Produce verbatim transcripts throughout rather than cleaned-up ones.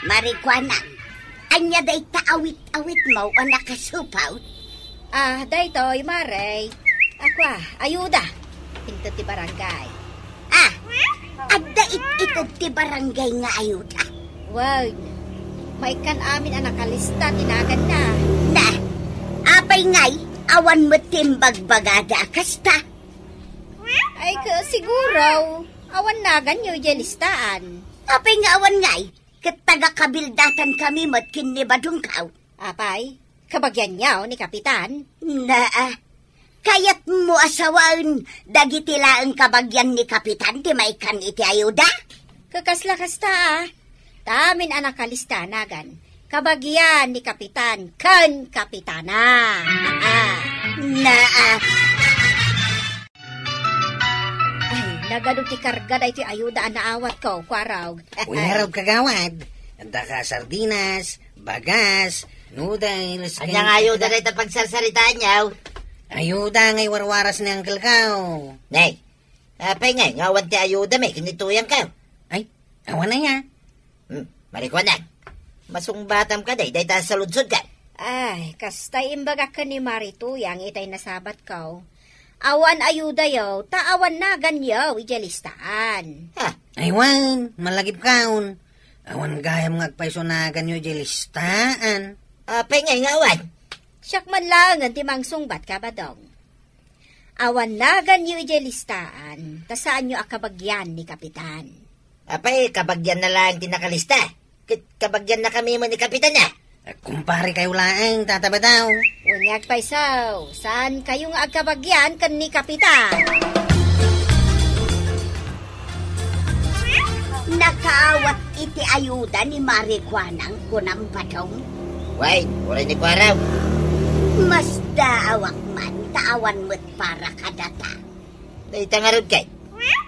Marikuanang, ania dayta awit-awitmo a nakasupaw? Ah, daytoy, Mare. Ako, ah, ayuda. Inted ti barangay. Ah, adda it-ited ti barangay nga ayuda? Wen, maikkan amin a nakalista ti naganna. Na, apay ngay, awan met ti imbagbagada a kasta? Ay, ka, siguro, awan naganyo idiay listaan. Apay nga awan ngay, ket taga-kabildatan kami met ken ni Badongkaw. Apay, kabagianyo ni Kapitan? Naa, kayatmo a sawaen dagiti laeng kabagian ni Kapitan ti maikkan iti ayuda? Kakasla kasta, ah. Amin a nakalista nagan, kabagian ni Kapitan ken Kapitana. Naa. Ay, nagadu ti karga daytoy ayuda a naawatko, Kuarog. Uy, ngarud, kagawad. Adda ka sardinas, bagas, noodles, ania nga ayuda dayta pagsarsaritaanyo? Ayuda nga iwarwaras ni uncle ko. Nay, apay ngay nga awan ti ayuda met ken ni Tuyang ko? Ay, awan aya. Hmm, Marikuanang, masungbatam kadi dayta a saludsodko. Ay, kasta imbagak ken ni Mari Tuyang itay nasabatko. Awan ayudayo, ta awan naganyo idiay listaan. Ha? Ay, wen, malagipkon. Awan gayam nga agpayso naganyo idiay listaan. Apay ngay nga awan? Siak man laengen ti mangsungbat, Kabadong. Awan naganyo idiay listaan, ta saanyo a kabagian ni Kapitan. Apay, kabagianna laeng ti nakalista? Ket kabagiannakami met ni Kapitan, a? Eh, kumpare kayo laeng, Tata Badaw. Wen nga agpayso, saan kayo nga agkabagian ken ni Kapitan? Nakaawat iti ayuda ni Marikuanang, kunam, Badong? Wen, uray ni Kuarog. Masdaawak man, ta awan met para kadata. Dayta ngarud ket,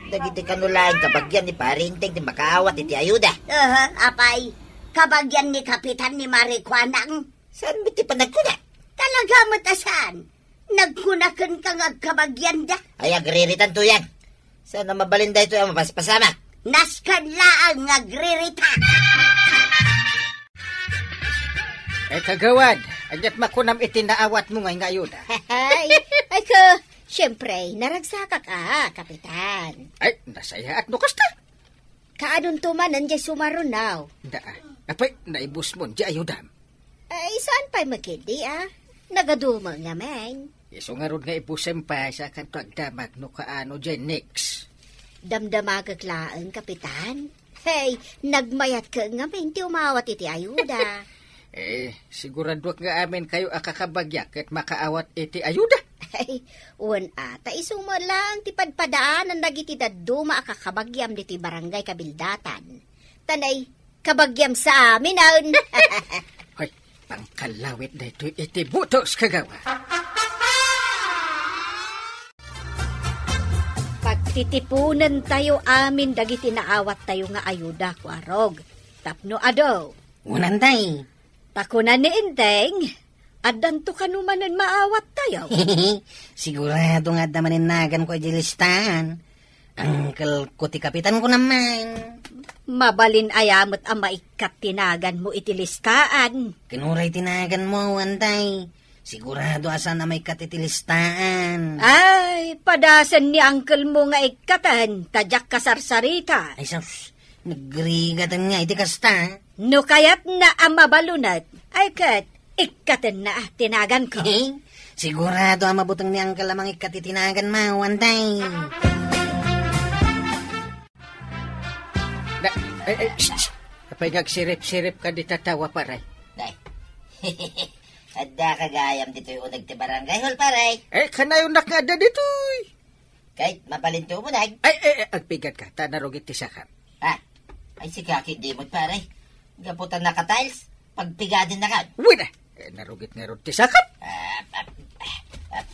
dagiti kano laeng kabagian ni Pari Enteng ti makaawat iti ayuda. Aha, apay, kabagian ni Kapitan ni Marikuanang? Saan met ti panagkuna? Talaga met a saan. Nagkuna kenka nga agkabagianda. Ay, agriritan, Tuyang. Saan a mabalin daytoy a mapaspasamak? Nasken laeng nga agririta. Eh, kagawad, aniat makunam iti naawatmo ngay nga ayuda? Ay, ay, ka, siyempre, naragsakak a, Kapitan. Ay, nasayaat no kasta. Kaanonto manen diay sumarunaw? Da, apay, naibusmon diay ayudam? Ay, saan pay makidi, a? Nagadu met ngamin. Isu ngarud nga ibusem pay, saakanto agdamag no kaano diay next. Damdamagek laeng, Kapitan. Hey, nagmayat ket ngamin ti umawat iti ayuda. Eh, siguraduak nga amin kayo a kakabagiak ket makaawat iti ayuda. Ay, wen a, ta isu met laeng ti padpadaanan dagiti dadduma a kakabagiam ditoy barangay Kabildatan. Ta nay, kabagiam sa amin, awn. Hoy, pangkallawit daytoy iti butos, kagawad. Pagtitiponentayo amin dagiti naawattayo nga ayuda, Kuarog. Tapno adu. Wen, Antay. Ta kuna ni Enteng, addanto kano manen maawattayo? Sigurado nga adda manen naganko idiay listaan. Uncle ko ti kapitan ko naman. Mabalin aya met a maikkat ti naganmo iti listaan? Ken uray ti naganmo, Antay. Sigurado a saan a maikkat iti listaan. Ay, padasen ni uncle mo nga ikkaten, ta diak kasarsarita. Ay, sus, nagrigaten nga iti kasta. No kayatna a mabalunet, ay ket ikkatenna ti naganko. Sigurado a mabuteng ni uncle a mangikkat iti naganmo, Antay. Na, eh, eh, shh, shh. Apay nga agsirip-sirip ka di tatawa, pare? Nay. Adda ka gayam ditoy uneg ti barangay hall, pare. Eh, kanayonak nga adda ditoy. Kay, mabalinto mo, nag- Ay, eh, eh, agpigad ka, ta narugit ti sakap. Ah, ay, si Kaki Dimot, pare. Gapu ta naka-tiles, pagpigaden na ka. Uy, na. Eh, narugit ngarud ti sakap. Ah, ah, ah, ah.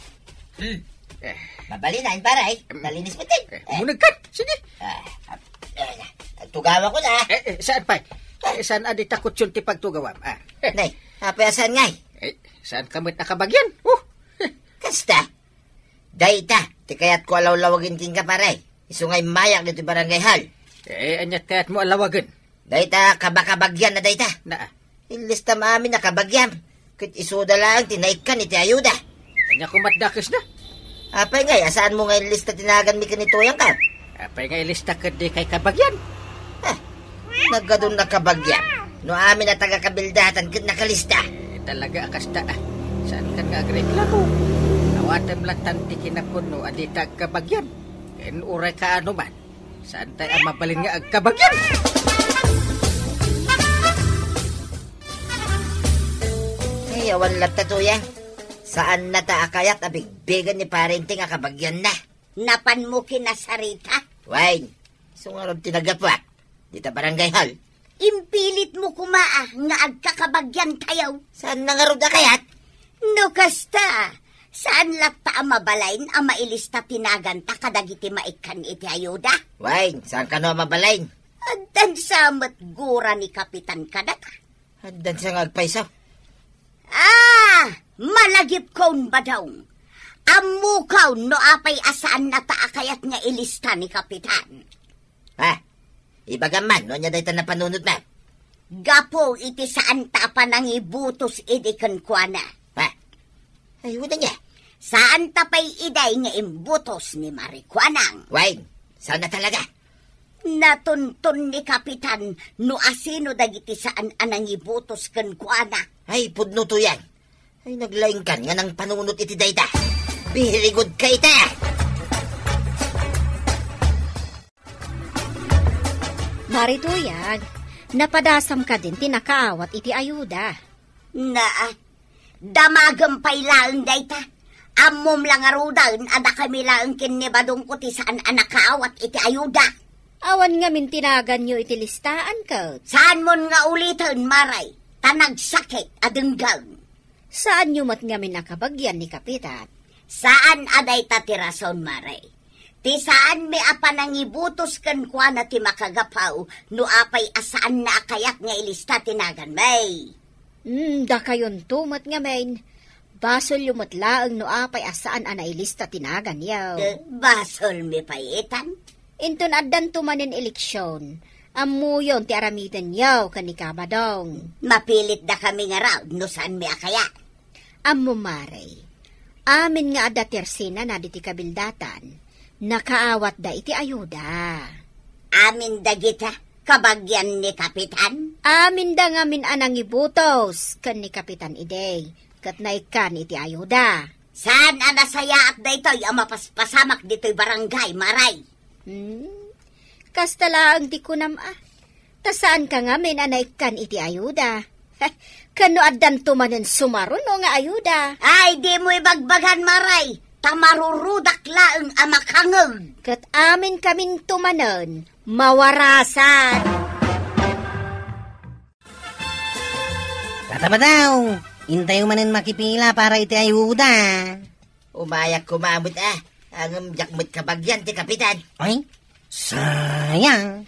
Hmm. Eh. Mabalin, pare. Mm. Nalinis mo, tin. Eh, eh, umuneg ka. Sige. Ah, ah, ah, tugawa ko na. Eh, eh, saan pay? Eh, saan a di takot yun ti pagtugawam? Ah. Nay, apay a saan ngay? Eh, saan ka met nakabagian? Oh. Kasta. Dayta, ti kayatko a lawlawagen kenka, pare. Isu nga immayak ditoy barangay hall. Eh, aniat kayatmo a lawagen? Dayta kabakabagian na dayta. Na. Illistam amin a kabagiam. Ket isuda laeng ti naikkan iti ayuda. Ania koma ti dakesna? Apay ngay a saanmo nga illista ti naganmi ken ni Tuyang ka? Apay nga ilista ket di kay kabagian? Ah, nagadun a kabagian. No amin a taga-kabildatan ket nakalista. Eh, talaga a kasta, ah. Saan kan nga agreklamo? Awatem latan ti kinapudno a dita agkabagian. Ken uray kaano man. Saan tay a mabalin nga agkabagian? Ay, awan latta, Tuyang. Saan na ta a kayat a bigbigen ni Pare Enteng a kabagianna. Napanmo kinasarita? Wen, isu ngarud ti naggapuak. Dita barangay hall. Impilitmo koma a nga agkakabagiantayo. Saan na ngarud a kayat? No kasta, saan latta a mabalin a mailista ti naganta kadagiti maikkan iti ayuda? Wen, saan kano a mabalin? Addan sa met gura ni Kapitan kadata. Addan sa nga agpayso. Ah, malagipkon, Badong. Ammokon no apay a saan na ta a kayat nga ilista ni Kapitan. Ah, ibagam man, no ania dayta napanunotna? Gapu iti saan ta a panangibutos idi kenkuana. Ah, ay, wala niya. Saan ta pay iday nga imbutos ni Marikuanang. Wen, saan na talaga? Natunton ni Kapitan no asino dagiti saan a nangibutos kenkuana. Ay, pudno Tuyang. Ay, naglaingkan nga nangpanunot iti dayta. Very good ka ita! Mare Tuyang, napadasam kadin ti nakaawat iti ayuda. Naa, damagem pay laeng dayta. Ammom la ngaruden a dakami laeng ken ni Badongko ti saan a nakaawat iti ayuda. Awan ngamin ti naganyo iti listaan, ket? Saanmon nga uliten, Mare, ta nagsakit a denggen. Saanyo met ngamin a kabagian ni Kapitan? Saan a dayta ti rason, Mare. Ti saanmi a panangibutos kenkuana ti makagapu no apay a saanna a kayat nga ilista ti naganmi. Hmm, dakayonto met ngamin. Basolyo met laeng no apay a saan a nailista ti naganyo. Eh, basolmi pay itan? Inton addanto manen eleksion, ammoyon ti aramidenyo ken ni Kabadong. Mapilit dakami ngarud no saanmi a kayat. Ammo, Mare, amin nga adda ti arsinana diti kabildatan, nakaawatda iti ayuda. Amin dagita kabagian ni Kapitan? Aminda ngamin a nangibutos ken ni Kapitan idi, ket naikkan iti ayuda. Saan a nasayaat daytoy a mapaspasamak ditoy barangay, Mare? Hmm? Kasta laeng ti kunam a. Ta saanka ngamin a naikkan iti ayuda. Ken no addanto manen sumaruno nga ayuda. Ay, dimo ibagbagan, Mare, ta marurudak laeng a makangeg. Ket aminkaminto manen mawarasan. Tata Badong, intayo manen makipila para iti ayuda. Umayak koma met a, ngem diak met kabagian ti Kapitan. Ay, sayang.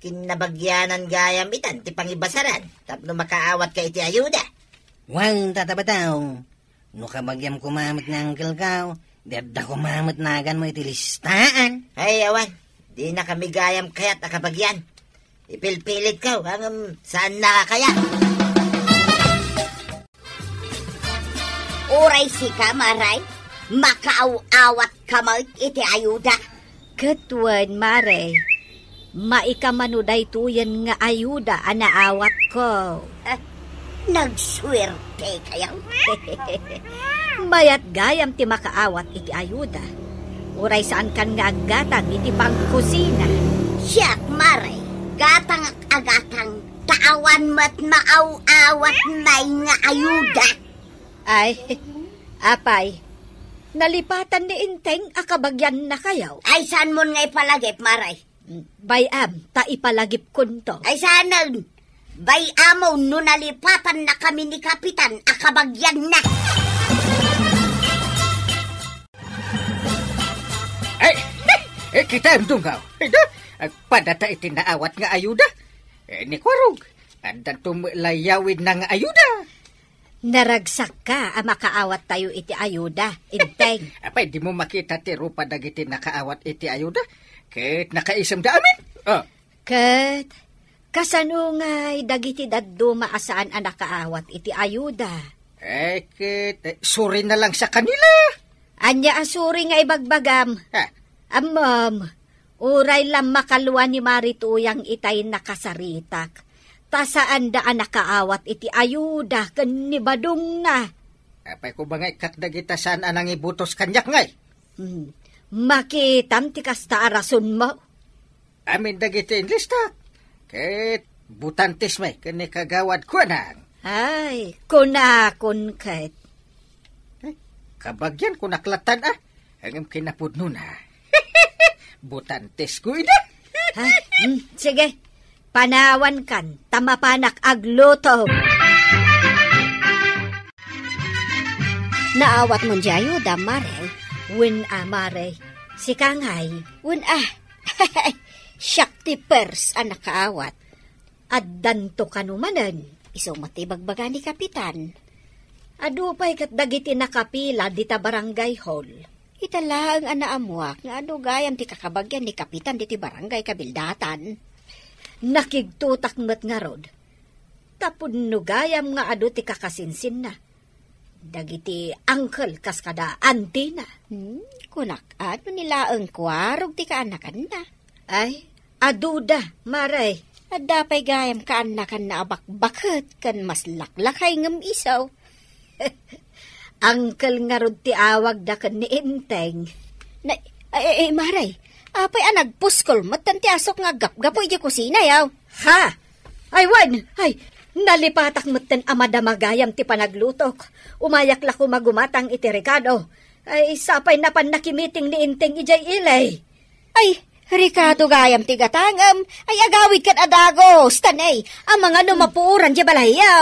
Kinnabagianan gayam itan ti pangibasaran tapno makaawatka iti ayuda. Wen, Tata Badong, no kabagiam koma met ni Uncle Kao, di adda koma met naganmo iti listaan. Ay, awan. Dinakami gayam kayat a kabagian. Ipilpilitko, ngem saannak a kayat. Uray sika, Mare, makaaw-awatka met iti ayuda. Ket wen, Mare, maikamano daytoyen nga ayuda a naawatko. Ah, nagsuertekayo. Mayat gayam ti makaawat iti ayuda. Uray saankan nga aggatang iti pangkusina. Siak, Mare, gatangak a gatang, ta awan met maaw-awatmi nga ayuda. Ay, apay, nalipatan ni Enteng a kabagiannakayo? Ay, saanmon nga ipalagip, Mare? Bay-am, ta ipalagipkonto. Ay, saanen. Bay-amon no nalipatannakami ni Kapitan a kabagianna. Ay, eh, kitaem, Dunggaw. Ida, agpadata iti naawat nga ayuda. Eh, ni Kuarog, addanto met la yawidna nga ayuda. Naragsakka a makaawattayo iti ayuda, Enteng. Apay, dimo makita ti rupa dagiti nakaawat iti ayuda? Ket nakaisemda amin? Ah. Ket Kasano ngay dagiti dadduma a saan a nakaawat iti ayuda? Eh, ket, eh, surina lang sa kanila. Ania a suri nga ibagbagam? Ha? Ammom, uray la makalua ni Mari Tuyang itay nakasaritak, ta saanda a nakaawat iti ayuda ken ni Badongna. Apay ko ba nga ikkak dagita saan a nangibutos kaniak ngay? Hmm. Makitam ti kasta a rasonmo? Amin dagiti inlistak. Ket butantes may ken ni Kagawad Kuanang. Ay, kunakon ket. Eh, kabagian kunak lattan, ah. Ngem kinapudnona. Butantes ko ida. Ha? Hmm, sige. Panawan kan, ta mapanak agluto. Naawat mon di ayuda, Mare? Wen a, Mare. Sika ngay? Wen a. Siak ti pers a nakaawat. Addanto kano manen, isu met ti ibagbaga ni Kapitan. Adu pay ket dagiti nakapila dita barangay hall. Ita laeng a naammuak nga adu gayam ti kakabagian ni Kapitan ditoy barangay kabildatan. Nakigtotak met ngarud. Tapno gayam nga adu ti kakasinsinna. Dagiti angkel kas kada antina. Hmm, kunak, adu ni laeng kuarog ti kaanakanna. Ay, aduda, Mare. Adda pay gayam kaanakanna a bakbaket ken maslaklakay ngem isu. Angkel ngarud ti awagda ken ni Enteng. Na, ay, ay, ay, Mare, apay a nagpuskol metten ti asok nga aggapgapu idiay kusina, yaw? Ha? Ay, wen! Ay, nalipatak metten a madama gayam ti panaglutok. Umayak la koma gumatang iti rekado. Ay, sapay napan nakimiting ni Enteng idiay ili. Ay, rekado gayam ti gatangem. Ay, agawid ket a dagos, ta nay, amangan no mapuoran diay balayyo.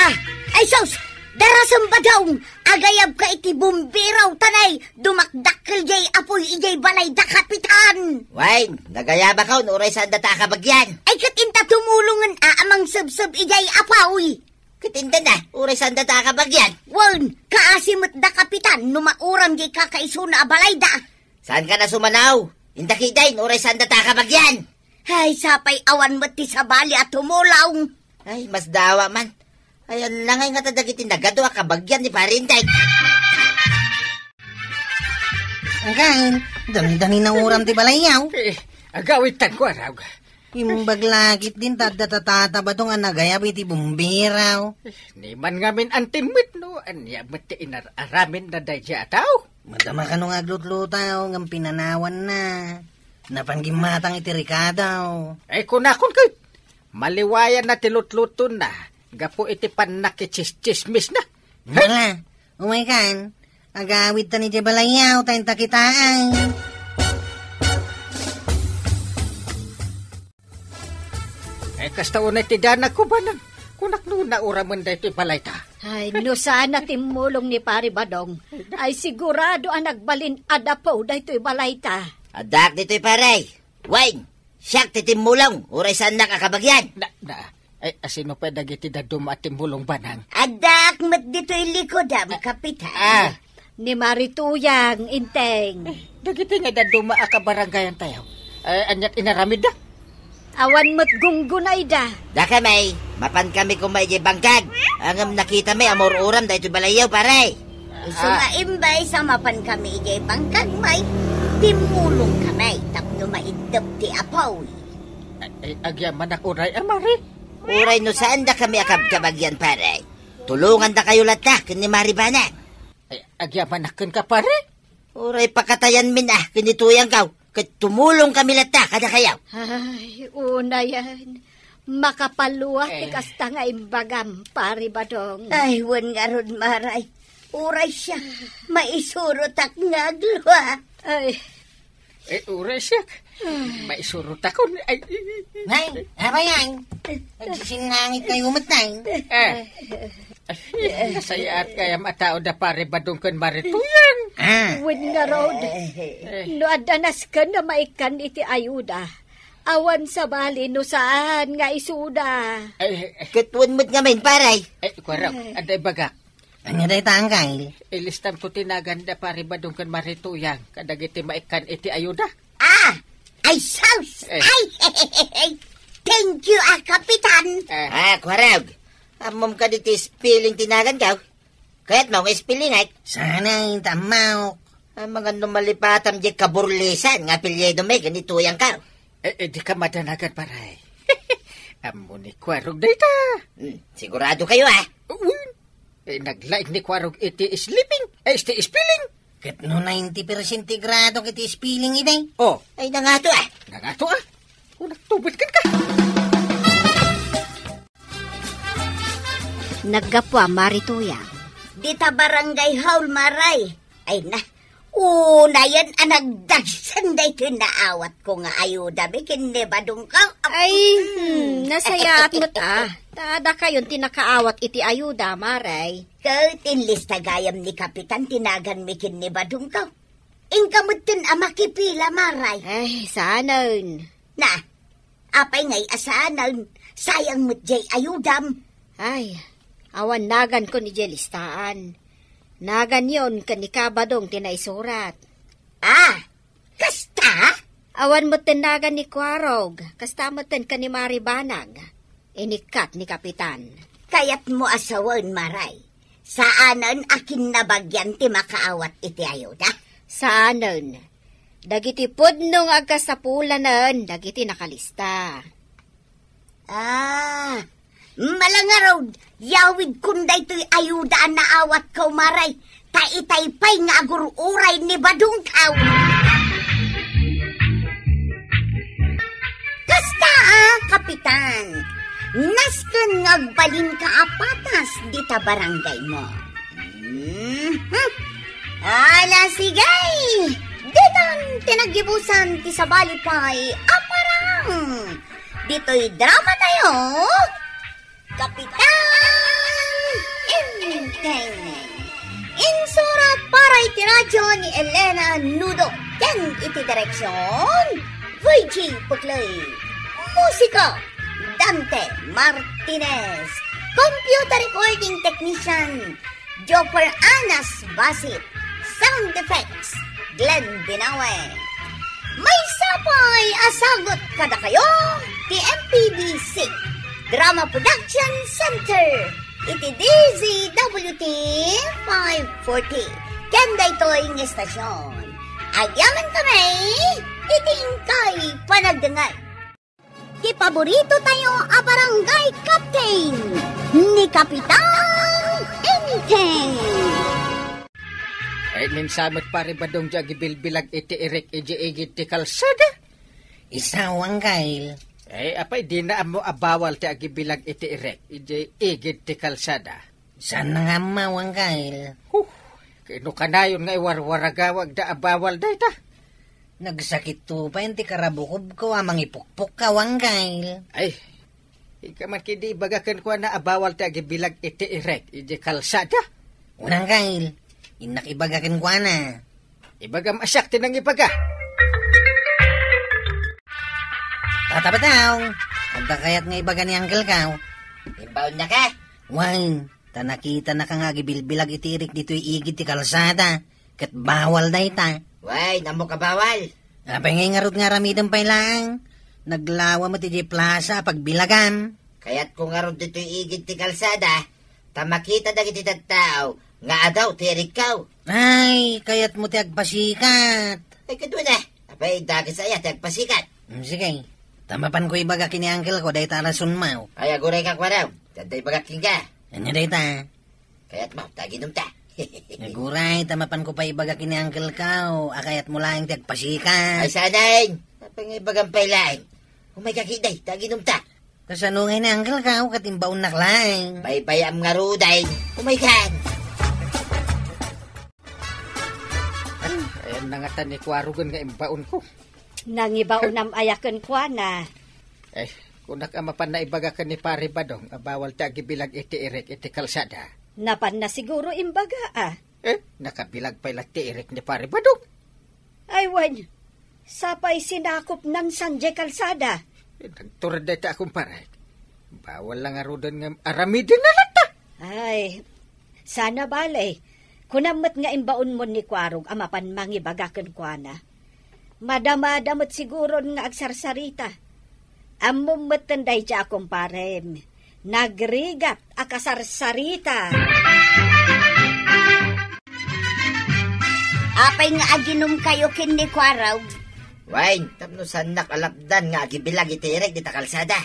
Ah, ay sus! Darasem, Badong! Agayabka iti bumbero, ta nay, dumakdakkel diay apuy idiay balay da Kapitan! Wen, nagayabakon, uray saanda ta a kabagian. Ay, ket inta tumulongen a, a mangsebseb idiay apuy. Ket inta na, uray saanda ta a kabagian. Wen, kaasi met da Kapitan no mauram diay kakaisuna a balayda. Saanka a sumanaw? Inta ketdin, uray saanda ta a kabagian. Ay, sapay awan met ti sabali a tumulong. Ay, masdawa man. Ay, ania ngay ngata dagiti nagadu a kabagian ni Pare Enteng. Angkel, damdami na uram ti balayyo. Eh, agawid tan ko, arag. Imbag la ketdin ta adda tatata Badong a nagayab iti bumbero. Eh, ni man ngamin antim met no ania met ti inar-aramin na daydiay a tao. Madama kano nga aglutlutaw ngem pinanawanna. Napan gimmatang iti rekado. Ay, kunakon ket, maliwayanna ti lutlutonna gapu iti pannakitsismisna. Hala, umaykan, agawidtan idiay balayyo, ta inta kitaen. Eh, kasta unay ti danagko, Banang. Kunak no nauramen daytoy balayta. Ay, no saan a timmulong ni Pare Badong, ay sigurado a nagbalin a dapo daytoy balayta. Addaak ditoy, pare. Wen, siak ti timmulong, uray saannak a kabagian. Na, na, ay, asino pay dagiti dadduma a timmulong, Banang? Addaak met ditoy likudam, Kapitan. Ah, ni Mari Tuyang, Enteng. Eh, dagiti nga dadduma a kabarangayantayo. Eh, aniat inaramidda? Awan met gunggunayda. Dakami, mapan kami koma idiay bangkag. Ngem nakitami a maur-uram daytoy balayyo, pare. Isu nga imbes a mapan kami idiay bangkag, may timmulong kami tapno maiddep ti apuy. Ay, ay, agyamanak uray, a, Mari. Uray no saandakami a kabkabagian, pare. Tulongandakayo latta ken ni Mari Banang. Ay, agyamanak kenka, pare? Uray pakatayanmin a ken ni Tuyangko, ket tumulongkami latta kadakayo. Ay, unayen. Makapalua ti Eh. kasta nga imbagam, Pare Badong. Ay, wen ngarud, Mari. Uray siak, maisurotak nga aglua. Ay, Eh, uray siak. Maisurotakon. Ay, ay, ay, ay. Nay, apay yan? Nagsisinnangit kayo met, nay. Eh. Ay, nasayaat kayam a tao da Pare Badong ken Mari Tuyang. Ah. Wen ngarud. Eh. No adda nasken a maikkan iti ayuda, awan sabali no saan nga isuda. Eh, eh. Ket wen met ngamin, pare. Eh, kuarok, adda ibagak. Ania dayta, Angkel? Ilistamko ti nagan da Pare Badong ken Mari Tuyang kadagiti maikkan iti ayuda. Ah! Ay, sus! Eh. Ay, thank you, ah, Kapitan. Eh. Ah, Kuarog. Ammom kadi ti spelling ti naganko? Kayatmo nga spellingek? Saan ta ammok? Ah, mangano malipatam di kaburlisan nga apelyidomi ken ituyangko? Eh, eh, di ka madanagan, pare. Ammo ni Kuarog dayta. Hmm, sigurado kayo, ah? Uy, eh, naglaing ni Kuarog iti sleeping, eh, iti spelling. Ket no ninety percent ti grado iti spelling idi? Oh. Ay, nangato, ah. Nangato, ah. Unak tubod ka. Naggapuam, Mari Tuyang. Dita barangay hall, Maray. Ay na, unayen a nagdagsen daytoy naawatko nga ayudami ken ni Badongko. Ay, hmm, nasayaat met a. Ta dakayon ti nakaawat iti ayuda, Maray. Ket inlista gayam ni Kapitan ti naganmi ken ni Badongko. Inka metten a makipila, Maray. Ay, saanen. Na, apay ngay a saanen, sayang met jay ayudam. Ay, awan naganko idiay listaan. Naganyon ken ni Kabadong ti naisurat. Ah, kasta? Awan metten nagan ni Kuarog, kasta metten ken ni Mari Banag. Inikkat ni Kapitan. Kayatmo a sawen, Maray. Saanen a kinnabagian ti makaawat iti ayuda? Saanen. Dagiti pudno nga agkasapulanen dagiti nakalista. Ah, malangarod, yawidkon daytoy ayuda a naawatko, Maray, ta itay pay nga agur-uray ni Badongko. Kasta a, Kapitan, nasken nga agbalinka a patas dita barangaymo. Mhm. Ala, sige! Ditan ti naggibusan ti sabali pay a parang ditoy drama tayo, Kapitan Enteng. Insurat para iti radyo ni Elena Nudo ken iti direksyon, Virgie Puclay. Musika, Dante Martinez. Computer recording technician, Joper Anas Basit. Sound effects, Glenn Binawe. Maysa pay a sagut kadakayo ti M P D C Drama Production Center iti D Z W T five forty. Ken daytoy nga estasyon, agyaman kami iti inkay panagdengngeg. Ti paborito tayo a barangay captain, ni Kapitan Enteng. Ay, minsan met, Pare Badong, di agibilbilag iti irek idiay igid ti kalsada. Isaw, Anggail. Ay, apay, di na ammo a bawal ti agibilag iti irek idiay igid ti kalsada. Saan nga ammo, Anggail? Huh, kano kanayon nga iwarwaragawak da a bawal dayta? Nagsakit to pay ti karabukobko a mangipukpok ka, Anggail. Ay, ika man kadi ibaga kenkuana a bawal ti agibilag iti irek idiay kalsada? Wen, Anggail, innak ibaga kenkuana. Ibagam a siak ti nangibaga. Tata Badong, adda kayat nga ibaga ni Uncle Kaw? Imbaonnaka? Wen, ta nakitanaka nga agibilbilag iti irek ditoy igid ti kalsada, ket bawal dayta. Wen, ammok a bawal. Apay ngay ngarud nga aramidem pay laeng? Naglawa met idiay plasa a pagbilagam. Kayatko ngarud ditoy igid ti kalsada, ta makita dagiti tattao nga adaw ti irikko. Ay, kayatmo ti agpasikat. Ay, kaduana, apay, dakes aya ti agpasikat. Mm, sige. Ta mapanko ibaga ken ni Uncle Kaw dayta a rasonmo. Ay, aguray ka, Kuarog. Adda ibagak kenka. Ania dayta? Kayatmo, ta aginumta. Aguray, ta mapanko pay ibaga ken ni Uncle Kaw a kayatmo laeng ti agpasikat. Ay, saanen. Apay nga ibagam pay laeng? Umayka ketdi, ta aginumta. Kasano ngay ni Uncle Kaw ket imbaonnak laeng? Baybay-am ngaruden. Umaykan. Ay, ayanna ngata ni Kuarogen nga imbaonko. Nangibaonam aya kenkuana? Eh, kunak a mapan naibaga ken ni Pare Badong a bawal ti agibilag iti irek iti kalsada. Napanna siguro imbaga, a. Eh, nakabilag pay la ti irek ni Pare Badong. Ay, wen, sapay sinakopnan sadiay kalsada. Eh, nagtured dayta a kumparek. Bawal la ngaruden nga aramiden na latta. Ay, sana bale. Kunam met nga imbaonmo ni Kuarog a mapan mangibaga kenkuana. Madamada met siguron nga agsarsarita. Ammom metten daydiay a kumparem. Nagrigat a kasarsarita. Apay nga aginumkayo ken ni Kuarog? Wen, tapno saannak a lapdan nga agibilag iti irek dita kalsada.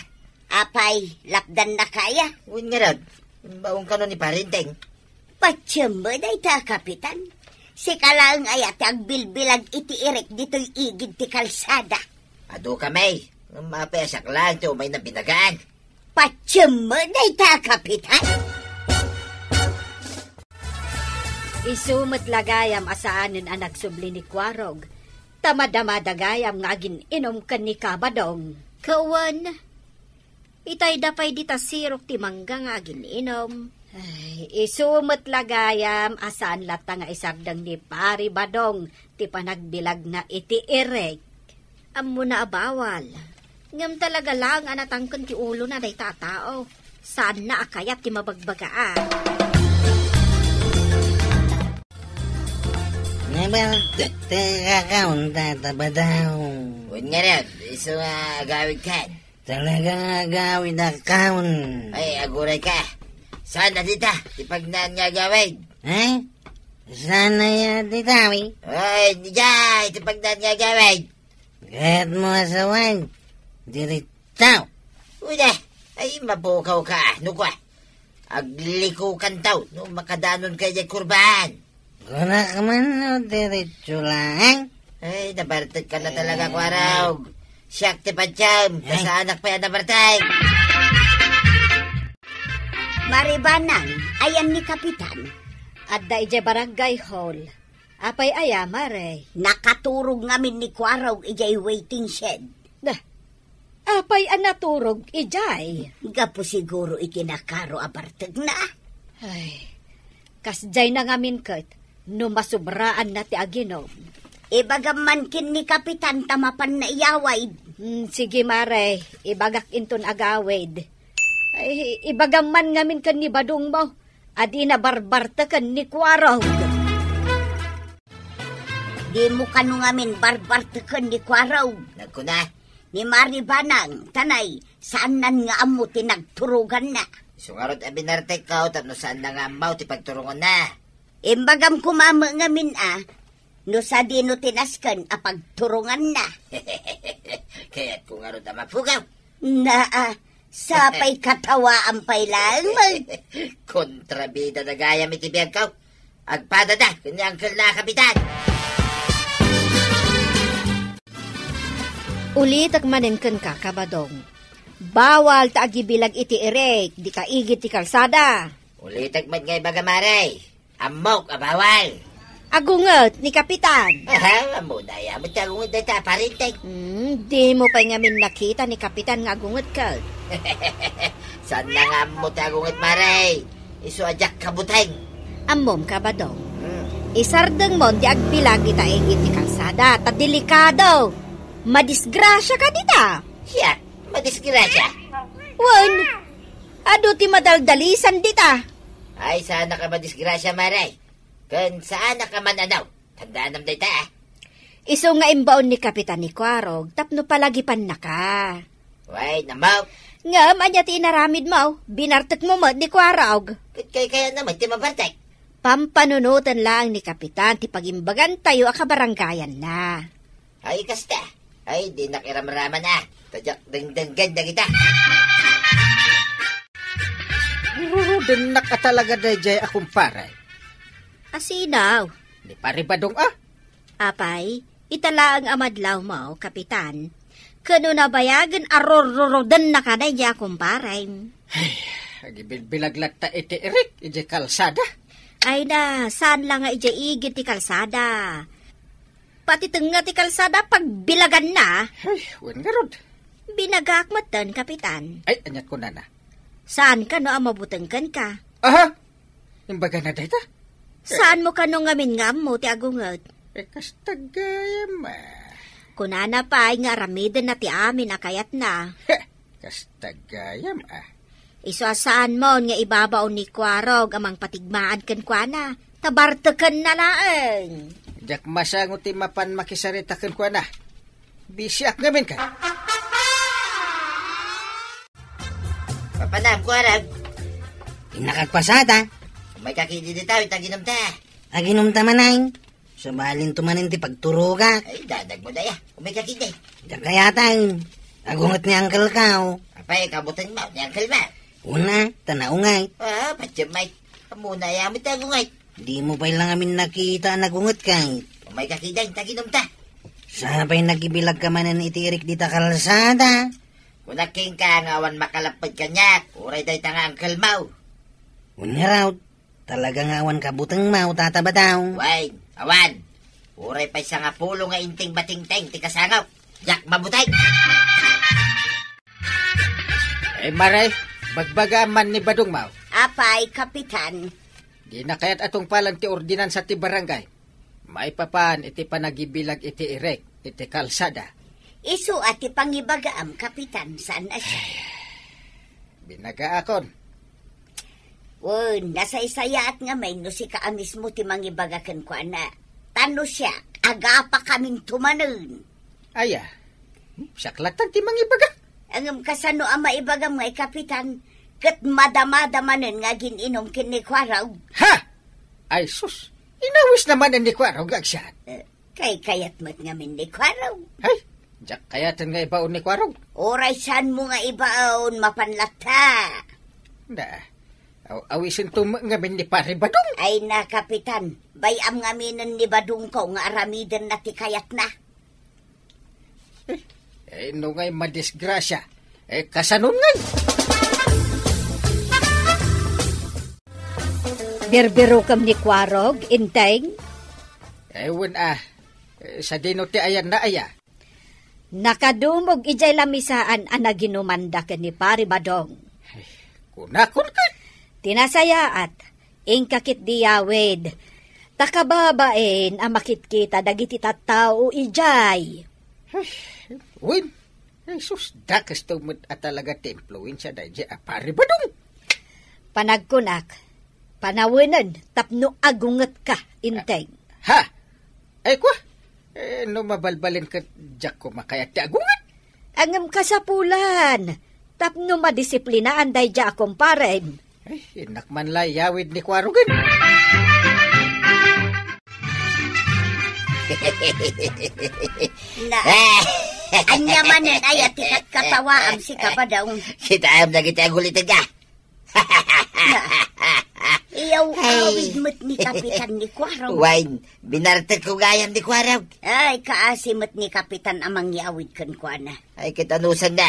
Apay, lapdannaka aya? Wen ngarud, imbaon kano ni Parinteng. Patiem met dayta, Kapitan. Sika laeng aya ti agbilbilag iti irek ditoy igid ti kalsada. Adu kami, ngem apay a siak laeng ti umayna binagaan? Patiem met dayta, Kapitan. Isu met la gayam a saanen a nagsubli ni Kuarog, ta madamada gayam nga agin-inum ken ni Kabadong. Kawan, itayda pay dita sirok ti mangga nga agin-inum. Ay, isu met la gayam a saan latta nga isardeng ni Pari Badong ti panagbilagna iti irek. Ammona a bawal. Ngem talaga laeng a natangken ti ulona dayta a tao. Saanna a kayat ti mabagbagaan. Nabaltek ti kakaon, Tata Badong. Wen ngarud, isu nga agawidkan? Talaga nga agawid a kaon. Ay, agurayka. Saan a dita ti pagnaan nga agawid? Eh? Saan aya dita, wi? Ay, dita, ti pagnaan nga agawid. Kayatmo a sawen, diretso. Uy, da, ay, mapukawka, no kua. Aglikukantaw, no makadanonka idiay kurbaan. Kunak man, no, diretso laeng. Ay, nabartekka na talaga, Kuarog. Siak ti patiem, ta saanak pay a nabartek. Maribanang, ayan ni Kapitan. Adda idiay barangay hall. Apay aya, Mare? Nakaturog ngamin ni Kuarog idiay waiting shed. Da, apay a naturog idiay? Gapu siguro iti nakaro a bartekna. Ay, kasdiay na ngamin ket no masubraanna ti aginum. Ibagam man ken ni Kapitan ta mapanna iyawid. Hmm, sige, Mare, ibagak inton agawid. Ay, ibagam man ngamin ken ni Badongmo a dina barbarteken ni Kuarog. Dimo kano ngamin barbarteken ni Kuarog. Nagkuna? Ni Maribanang, tanay, saannan nga ammo ti nagturoganna. Isu ngarud a binartekko tapno saanna nga ammo ti pagturonganna. Imbagam koma met ngamin a, no sadino ti nasken a pagturonganna. Kayatko ngarud a mapukaw. Naa, sapay katawaan pay laeng, man. Kontrabida na gayam iti biagko. Agpadada ken ni Uncle na Kapitan. Ulitek manen kenka, Kabadong. Bawal ta agibilag iti irek, dika igid ti kalsada. Ulitek met nga ibaga, Mare. Ammok a bawal. Agunget ni Kapitan. Aha, ammona aya met ti agunget dayta a parente. Hmm, dimo pay ngamin nakita ni Kapitan nga agunget ket. Saanna nga ammo ti agunget, Mare. Isu a diak kabuteng. Ammom, Kabadong. Hmm. Isardengmon ti agbilag ita igid ti kalsada, ta delikado. Madisgrasiaka dita. Siak, madisgrasia? Wen, adu ti madaldalisan dita. Ay, saannak a madisgrasia, Mare. Ken saannak a man-anaw. Tandaanam dayta, a. Isu nga imbaon ni Kapitan ni Kuarog tapno palagipannaka. Wen, ammok. Ngem ania ti inaramidmo? Binartekmo met ni Kuarog. Ket kaykayatna met ti mabartek. Pampanunoten laeng ni Kapitan ti pagimbagantayo a kabarangayanna. Ay, kasta. Ay, dinak iramraman a. Ta diak dengdenggen dagita. Rurudennak a talaga daydiay a kumpare. Asinaw? Ni Pare Badong a. Apay, ita laeng a madlawmo, Kapitan. Ken no nabayagen a rurrurudennaka daydiay a kumparem. Ay, agibilbilag latta iti irik idiay kalsada. Ay na, saan la nga idiay igid ti kalsada? Pati tengnga ti kalsada pagbilaganna. Ay, wen ngarud. Binagaak metten, Kapitan. Ay, aniat kunana? Saan kano a mabuteng kenka? Aha! Imbagana dayta? Saanmo kano ngamin nga ammo ti agunget? Eh, kasta gayam, a. Kunana pay nga aramidenna ti amin a kayatna. Heh, kasta gayam, a. Isu a saanmon nga ibabaon ni Kuarog a mangpatigmaan kenkuana, ta bartekenna laeng. Diak masango ti mapan makisarita kenkuana. Bisiak ngamin ka. Papanam, kuarag. Innakagpasada. Umayka kidi dita, ita ginumta. Aginumta manen. Sabalinto manen ti pagturogak. Ay, dadag mo daya. Umayka kidi. Diak kayatan. Agunget ni uncle ka, o. Apay, kabuteng mo, ni uncle mo. Una, ta naunget. Ah, patse, Mike. Ammona aya met ti agunget. Dimo pay la ngamin nakita a nagunget kay. Umayka kidi, ta ginumta. Sapay nagibilagka manen iti irik dita kalsada. Kunak kenka nga awan makalapped kaniak, uray dayta nga uncle mo. Wen ngarud, talaga nga awan kabuteng mo, Tata Badong. Wen, awan. Uray pay sangapulo nga inting batingting ti kasangok. Diak mabuteng. Eh, Mare, bagbagaam man ni Badong mo. Apay, Kapitan? Dina kayat a tungpalan ti ordinansa ti barangay maipapan iti panagibilag iti irik iti kalsada. Isu a ti pangibagaam, Kapitan, saan a siak? Binagaakon. Wen, nasaysayaat ngamin no sika a mismo ti mangibaga kenkuana. Ta no siak, agapakaminto manen. Aya, siak latta ti mangibaga. Ngem kasano a maibagam nga ikapitan, ket madamada manen nga agin-inum ken ni Kuarog? Ha! Ay sus, inawisna manen ni Kuarog nga agsiat. Eh, kaykayat met ngamin ni Kuarog. Ay, diak kayaten nga ibaon ni Kuarog. Uray saanmo nga ibaon, mapan latta. Da, aw-, awisento met ngamin ni Pare Badong. Ay na, Kapitan, bay-am ngaminen ni Badongko nga aramidenna ti kayatna. Eh, eh, no ngay madisgrasya, eh, kasanon ngay? Birbirokem ni Kuarog, Inteng? Eh, wen a, eh, sadino ti ayanna aya? Nakadumog idiay lamisaan a naginumanda ken ni Pare Badong. Ay, kunakon ket? Ti nasayaat, inka ketdi yawid. Ta kababain a makitkita dagiti tattao idiay. Ay, wen, Jesus, dakesto met a talaga ti impluensia daydiay a Pare Badong. Panagkunak, panawenen tapno agungetka, Inteng. Ha? Ay, kua? Eh, no mabalbalin ket diakko makayat ti agunget. Ngem kasapulan, tapno madisiplinaan daydiay a kumparem. Ay, innak man la yawid ni Kuarogen. Na, ania manen aya ti katkatawaam, sika, Badong? Kitaem dagiti agulitedka. Iyaw, ay, awid met ni Kapitan ni Kuarog. Wen, binartek ko gayam ni Kuarog. Ay, kaasi met ni Kapitan a mangyawid kenkuana. Ay, ket anusanna.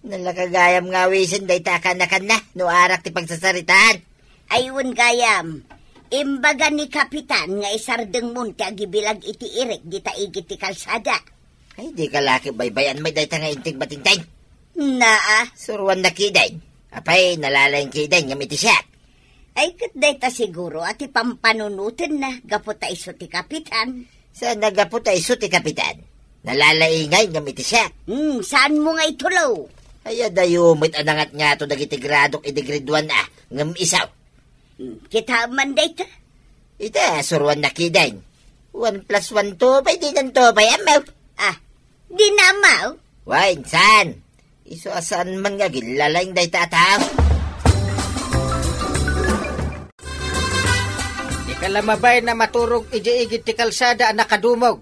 Nalaka gayam nga awisen dayta a kanakanna, no arak ti pagsasaritaan. Ay, wen gayam. Imbaga ni Kapitan nga isardengmon ti agibilag iti irek dita igid ti kalsada. Ay, dika la ket baybay-an met dayta nga inting batingting. Naa. Suruanna kiden. Apay, nalalaing kiden ngem iti siak. Ay, ket dayta siguro a ti pampanunotenna gapu ta isu ti kapitan. Saan a gapu ta isu ti kapitan? Nalalaingay ngem iti siak. Hmm, saanmo nga itulo? Ay, adayo met a nangatngato dagiti gradok idi grade one a, ngem isu. Hmm, kitaem man dayta. Ita, suruanna kiden. One plus one, two pay, dinan two pay, ammo. Ah, dinan ammo? Wen, saan? Isu a saan man nga agillalaing dayta a tao. Dika la mabain a maturog idiay igid ti kalsada a nakadumog.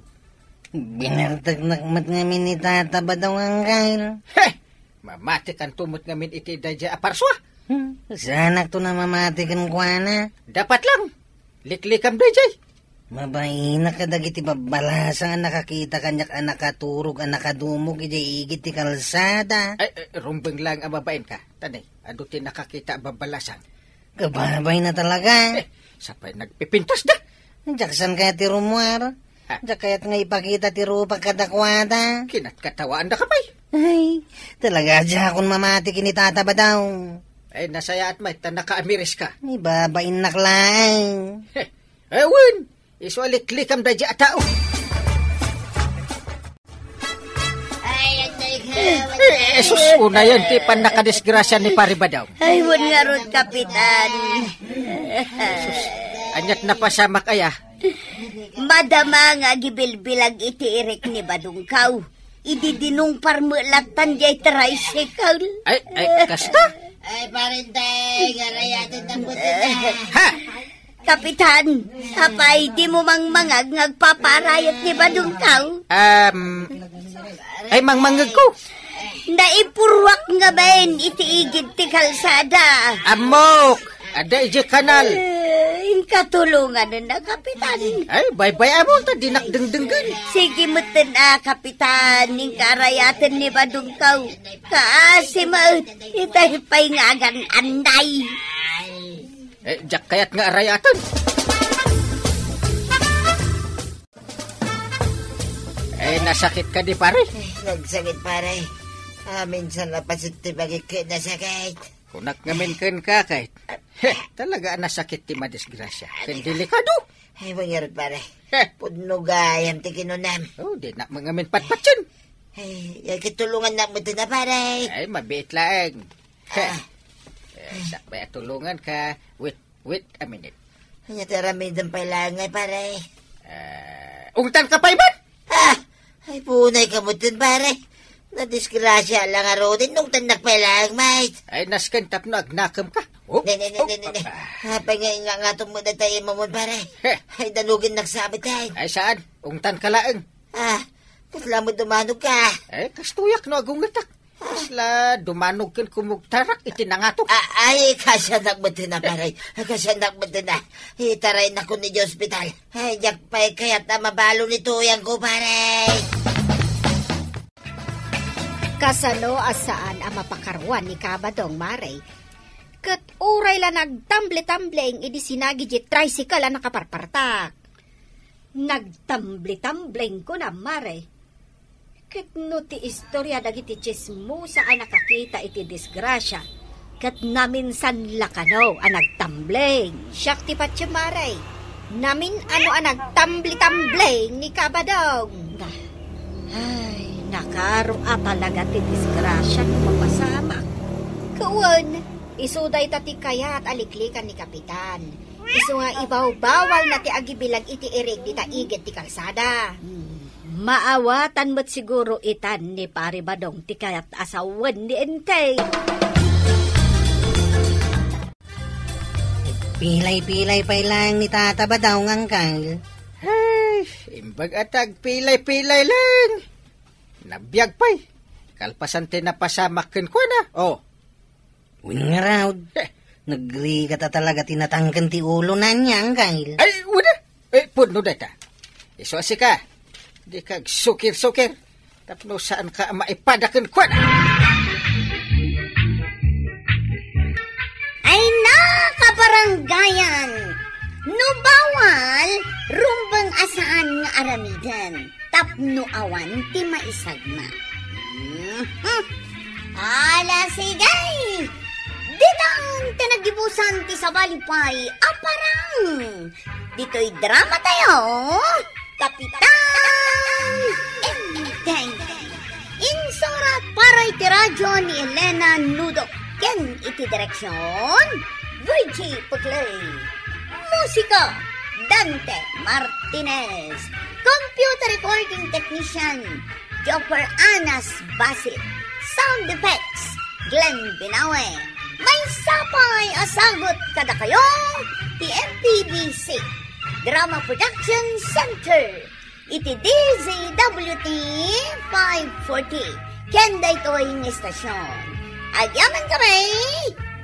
Binarteknak met ngamin ni Tata Badong, Angkel. Heh! Mamatikanto met ngamin iti daydiay a parsua. Hmm, saanakto a mamati kenkuana. Dapat lang. Liklikam daydiay. Mabainak kadagiti babbalasang a nakakita kaniak a nakaturog a nakadumog idiay igid ti kalsada. Ay, ay, rumbeng lang a mabain ka. Tanay, adu ti nakakita a babbalasang. Kababayna talaga. Eh, sapay nagpipintas da. Diak saan kayat ti rummuar. Ha? Diak kayat nga ipakita ti rupak kadakuada. Kinatkatawaanda ka pay. Ay, talaga diakon mamati ken ni Tata Badong. Ay, nasayaat met ta nakaamiris ka. Ay, babainnak laeng. Heh. Eh, wen, isu a liklikam daydiay a tao. Ay, agday ka, eh, eh, sus, unayen ti pannakadisgrasya ni Pare Badong. Ay, wen ngarud, Kapitan. Sus, aniat napasamak aya? Madama nga agibilbilag iti irek ni Badongko. Idi dinungpar met lattan diay tricycle. Ay, ay, kasta? Ay, parente, garayaten na po din, ah. Ha? Kapitan, apay dimo mangmangag nga agpaparayat ni Badongkaw? Um, ay, mangmangag ko. Naipurwak ngamin iti igid ti kalsada. Ammok! Adda idiay kanal. Eh, inka tulonganna, Kapitan. Ay, baybay-am ta dinak dengdenggen. Sige metten a, Kapitan, inka arayaten ni Badongkaw. Kaasi met, itay pay nga agan-anday. Eh, diak kayat nga arayaten. Eh, nasakit kadi, pare? Eh, nagsakit, pare. Ah, minsan napasit ti bagik ket nasakit. Kunak ngamin kenka, kay, heh, talaga a nasakit ti madisgrasya. Ken delikado. Ay, mangyarut, pare. Heh. Pudno gayam ti kinunam. Oh, dinak ngamin patpatien. Ay, ay, kitulongannak metten a, pare. Ay, mabiit laeng. Heh. Ah. Eh, sakbay a tulonganka. Wait, wait a minute. Ania ti aramidem pay laeng, pare? Eh, ungtanka pay met? Ah! Ay, punay ka metten, pare. Nadisgrasya la ngaruden, ungtannak pay laeng, mate. Ay, nasken tapno agnakemka. Oh, Ne, ne, ne, oh, ne, ne, ne. Ah. Apay nga ingangatom met dayta imamon, pare? Heh. Ay, danugennak sa met, ay. Ay, saan? Ungtanka laeng. Ah, kasla met dumanogka? Eh, kastoyak no agungetak. Kasla dumanog ken kumugtarak iti nangato. Ah, ay, kasiannak metten a, pare. Kasiannak metten a. Itaraynakon idiay ospital. Ay, diak pay kayat a mabalon ni tuyangko, pare. Kasano a saan a mapakaruan ni Kabadong, mare? Ket uray la nagtamble-tambleng idi sinagi diay tricycle a nakaparpartak. Nagtamble-tambleng, kunam, mare. Ket no ti istoria dagiti tsismosa a nakakita iti disgrasia, ket naminsan la kano a nagtambleng. Siak ti patiem, mare. Namin-ano a nagtamble-tambleng ni Kabadong. Ay, nakaro a talaga ti disgrasia no mapasamak. Wen, isu dayta ti kayat a liklikan ni Kapitan. Isu nga ibawbawalna ti agibilag iti irik dita igid ti kalsada. Hmm. Maawatan met siguro itan ni Pare Badong ti kayat a sawen ni Enteng. Pilay-pilay pay laeng ni Tata Badong, Angkal. Ay, imbag a ti agpilay-pilay laeng. Nabiag pay. Kalpasan ti napasamak kenkuana. Oh. Wen ngarud, eh, nagrigat a talaga ti natangken ti ulona, ania, Angkal? Ay, wen a. Eh, pudno dayta. Isu a sika, dika agsukir-sukir. Tapno saanka a maipada kenkuana. Ay, nakabaranggayan! No bawal, rumbeng a saan nga aramiden tapno awan ti maisagma. Mhm. Ala, sige! Ditan ti nagibusan ti sabali pay a parang. Ditoy drama tayo, Kapitan Enteng. Insurat para iti radyo ni Elena Nudo ken iti direksyon, Virgie Puclay. Musika, Dante Martinez. Computer recording technician, Joffer Anas Basit. Sound effects, Glenn Binawe. Maysa pay a sagut kadakayo ti M P B C Drama Production Center iti D Z W T five forty. Ken daytoy nga istasyon, agyamankami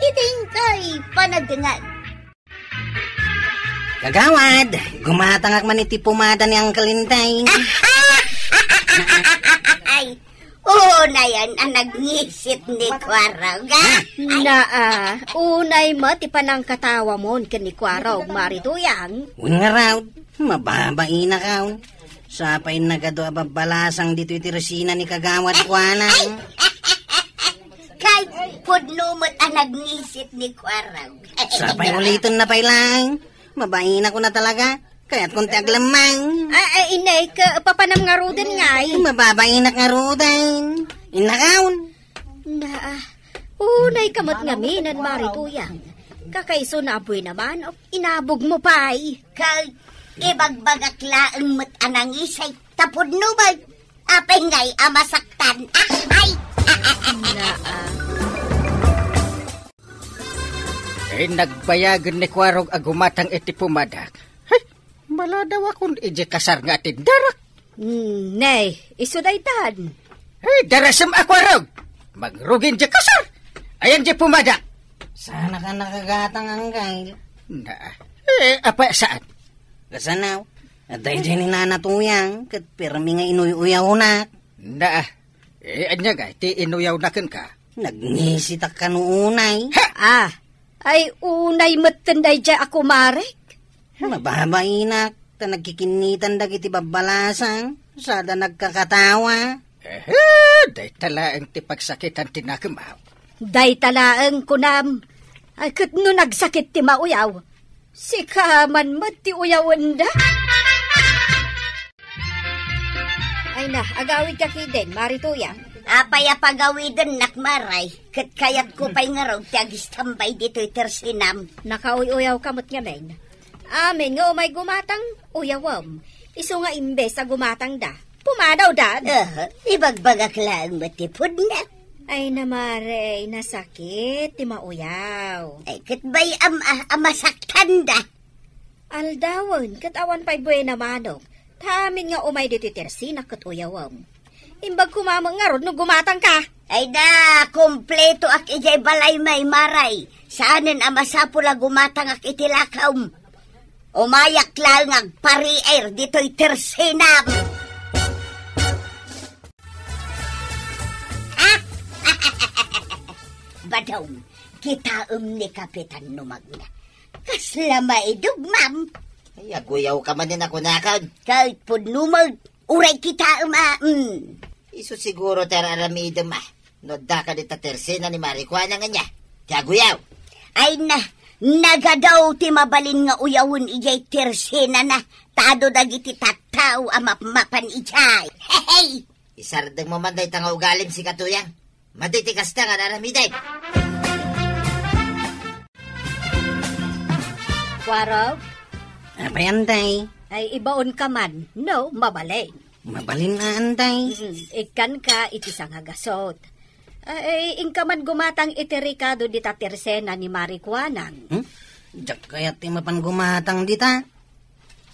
iti inkay panagdengngeg. Kagawad, gumatangak man iti pomada ni Uncle Enteng. Ay, unayan a nagngisit ni Kuarog, a? Ay. Naa, unay met ti panangkatawamon ken ni Kuarog, Mari Tuyang. Wen ngarud, mababainak, aw. Sapay nagadu a babbalasang ditoy ti resina ni Kagawad Kuana. Kay pudno met a nagngisit ni Kuarog. Sapay uliten na pay laeng. Mabainak ko na talaga. Kayat kon ti aglemmang. Ah, ah, inay, ka, papanam ngaruden ngay. Mababainak ngaruden. Innakaon. Naa, unay ka met ngamin, Mari Tuyang. Kakaiso na abuy naman, o inabog mo pay. Kay, ibagbagak laeng met a nangisay, tapudno bay. Apay ngay a masaktan? Ah, ay! Naa. Eh, nagbayagen ni Kuarog a gumatang iti pumadak. Hay, maladaw akon iti kasar nga atindarak. Hmm, ne, isu daytan. Hey, darasem a Kuarog! Mangrugin di kasar! Ayan di pumadak! Saan ka nakagatang, Angkay? Na, eh, apa saan? Kasanaw, adda idiay ni Nana Tuyang, ket pirmi nga inuy-uyawnak. Na, eh, anya nga, ti inuyawna kenka? Nagnisitak kano unay. Ha? Ah, ay unay metten daydiay a kumarek. Mababainak, ta nagkikinnitan dagiti babbalasang, sada nagkakatawa. Ehe, dayta laeng ti pagsakitan ti nakemaw. Dayta laeng kunam. Ay, ket no nagsakit ti mauyaw, sika man met ti uyawenda. Ay na, agawidka kiden, Mari Tuyang. Apay a pagawidennak, Maray? Ket kayatko pay ngarud ti agistambay ditoy tersenam. Nakauy-uyawka met ngamin. Amin nga umay gumatang, uyawem. Isu nga imbes a gumatangda, pumadawdan. Aha, ibagbagak laeng met ti pudna. Ay na, Mare, nasakit ti mauyaw. Ay, ket bay-am a, a masaktanda. Aldawen, ket awan pay buena manok. Ta amin nga umay ditoy tersenak ket uyawem. Imbag koma met ngarud no gumatangka. Ay da, kumpletoak idiay balay, Maray. Saanen a masapul a gumatangak iti lakaem. Umayak laeng agpariir ditoy tersenam. Badong, kitaem ni Kapitan no magna. Kasla maidog, ma'am. Ay, aguyawka manen a kunakon. Ket pudno met, uray kitaem a, mm. Isu siguro ti ar-aramidem a, no addaka dita tersena ni Mari Kuanang ania, ti aguyaw. Ay na, nagadaw ti mabalin nga uyawen idiay tersenana, ta adu dagiti tattao a mapmapan idiay. Hehey! Isardengmo man dayta nga ugalim, sika Tuyang. Madi ti kasta nga ar-aramidem. Kuarog? Apay, Antay? Ay, ibaonka man, no, mabalin. Mabalin a, Antay. Mm, ikkanka iti sangagasot. Ay, inka man gumatang iti rekado dita tersena ni Mari Kuanang. Hmm? Diak kayat ti mapan gumatang dita.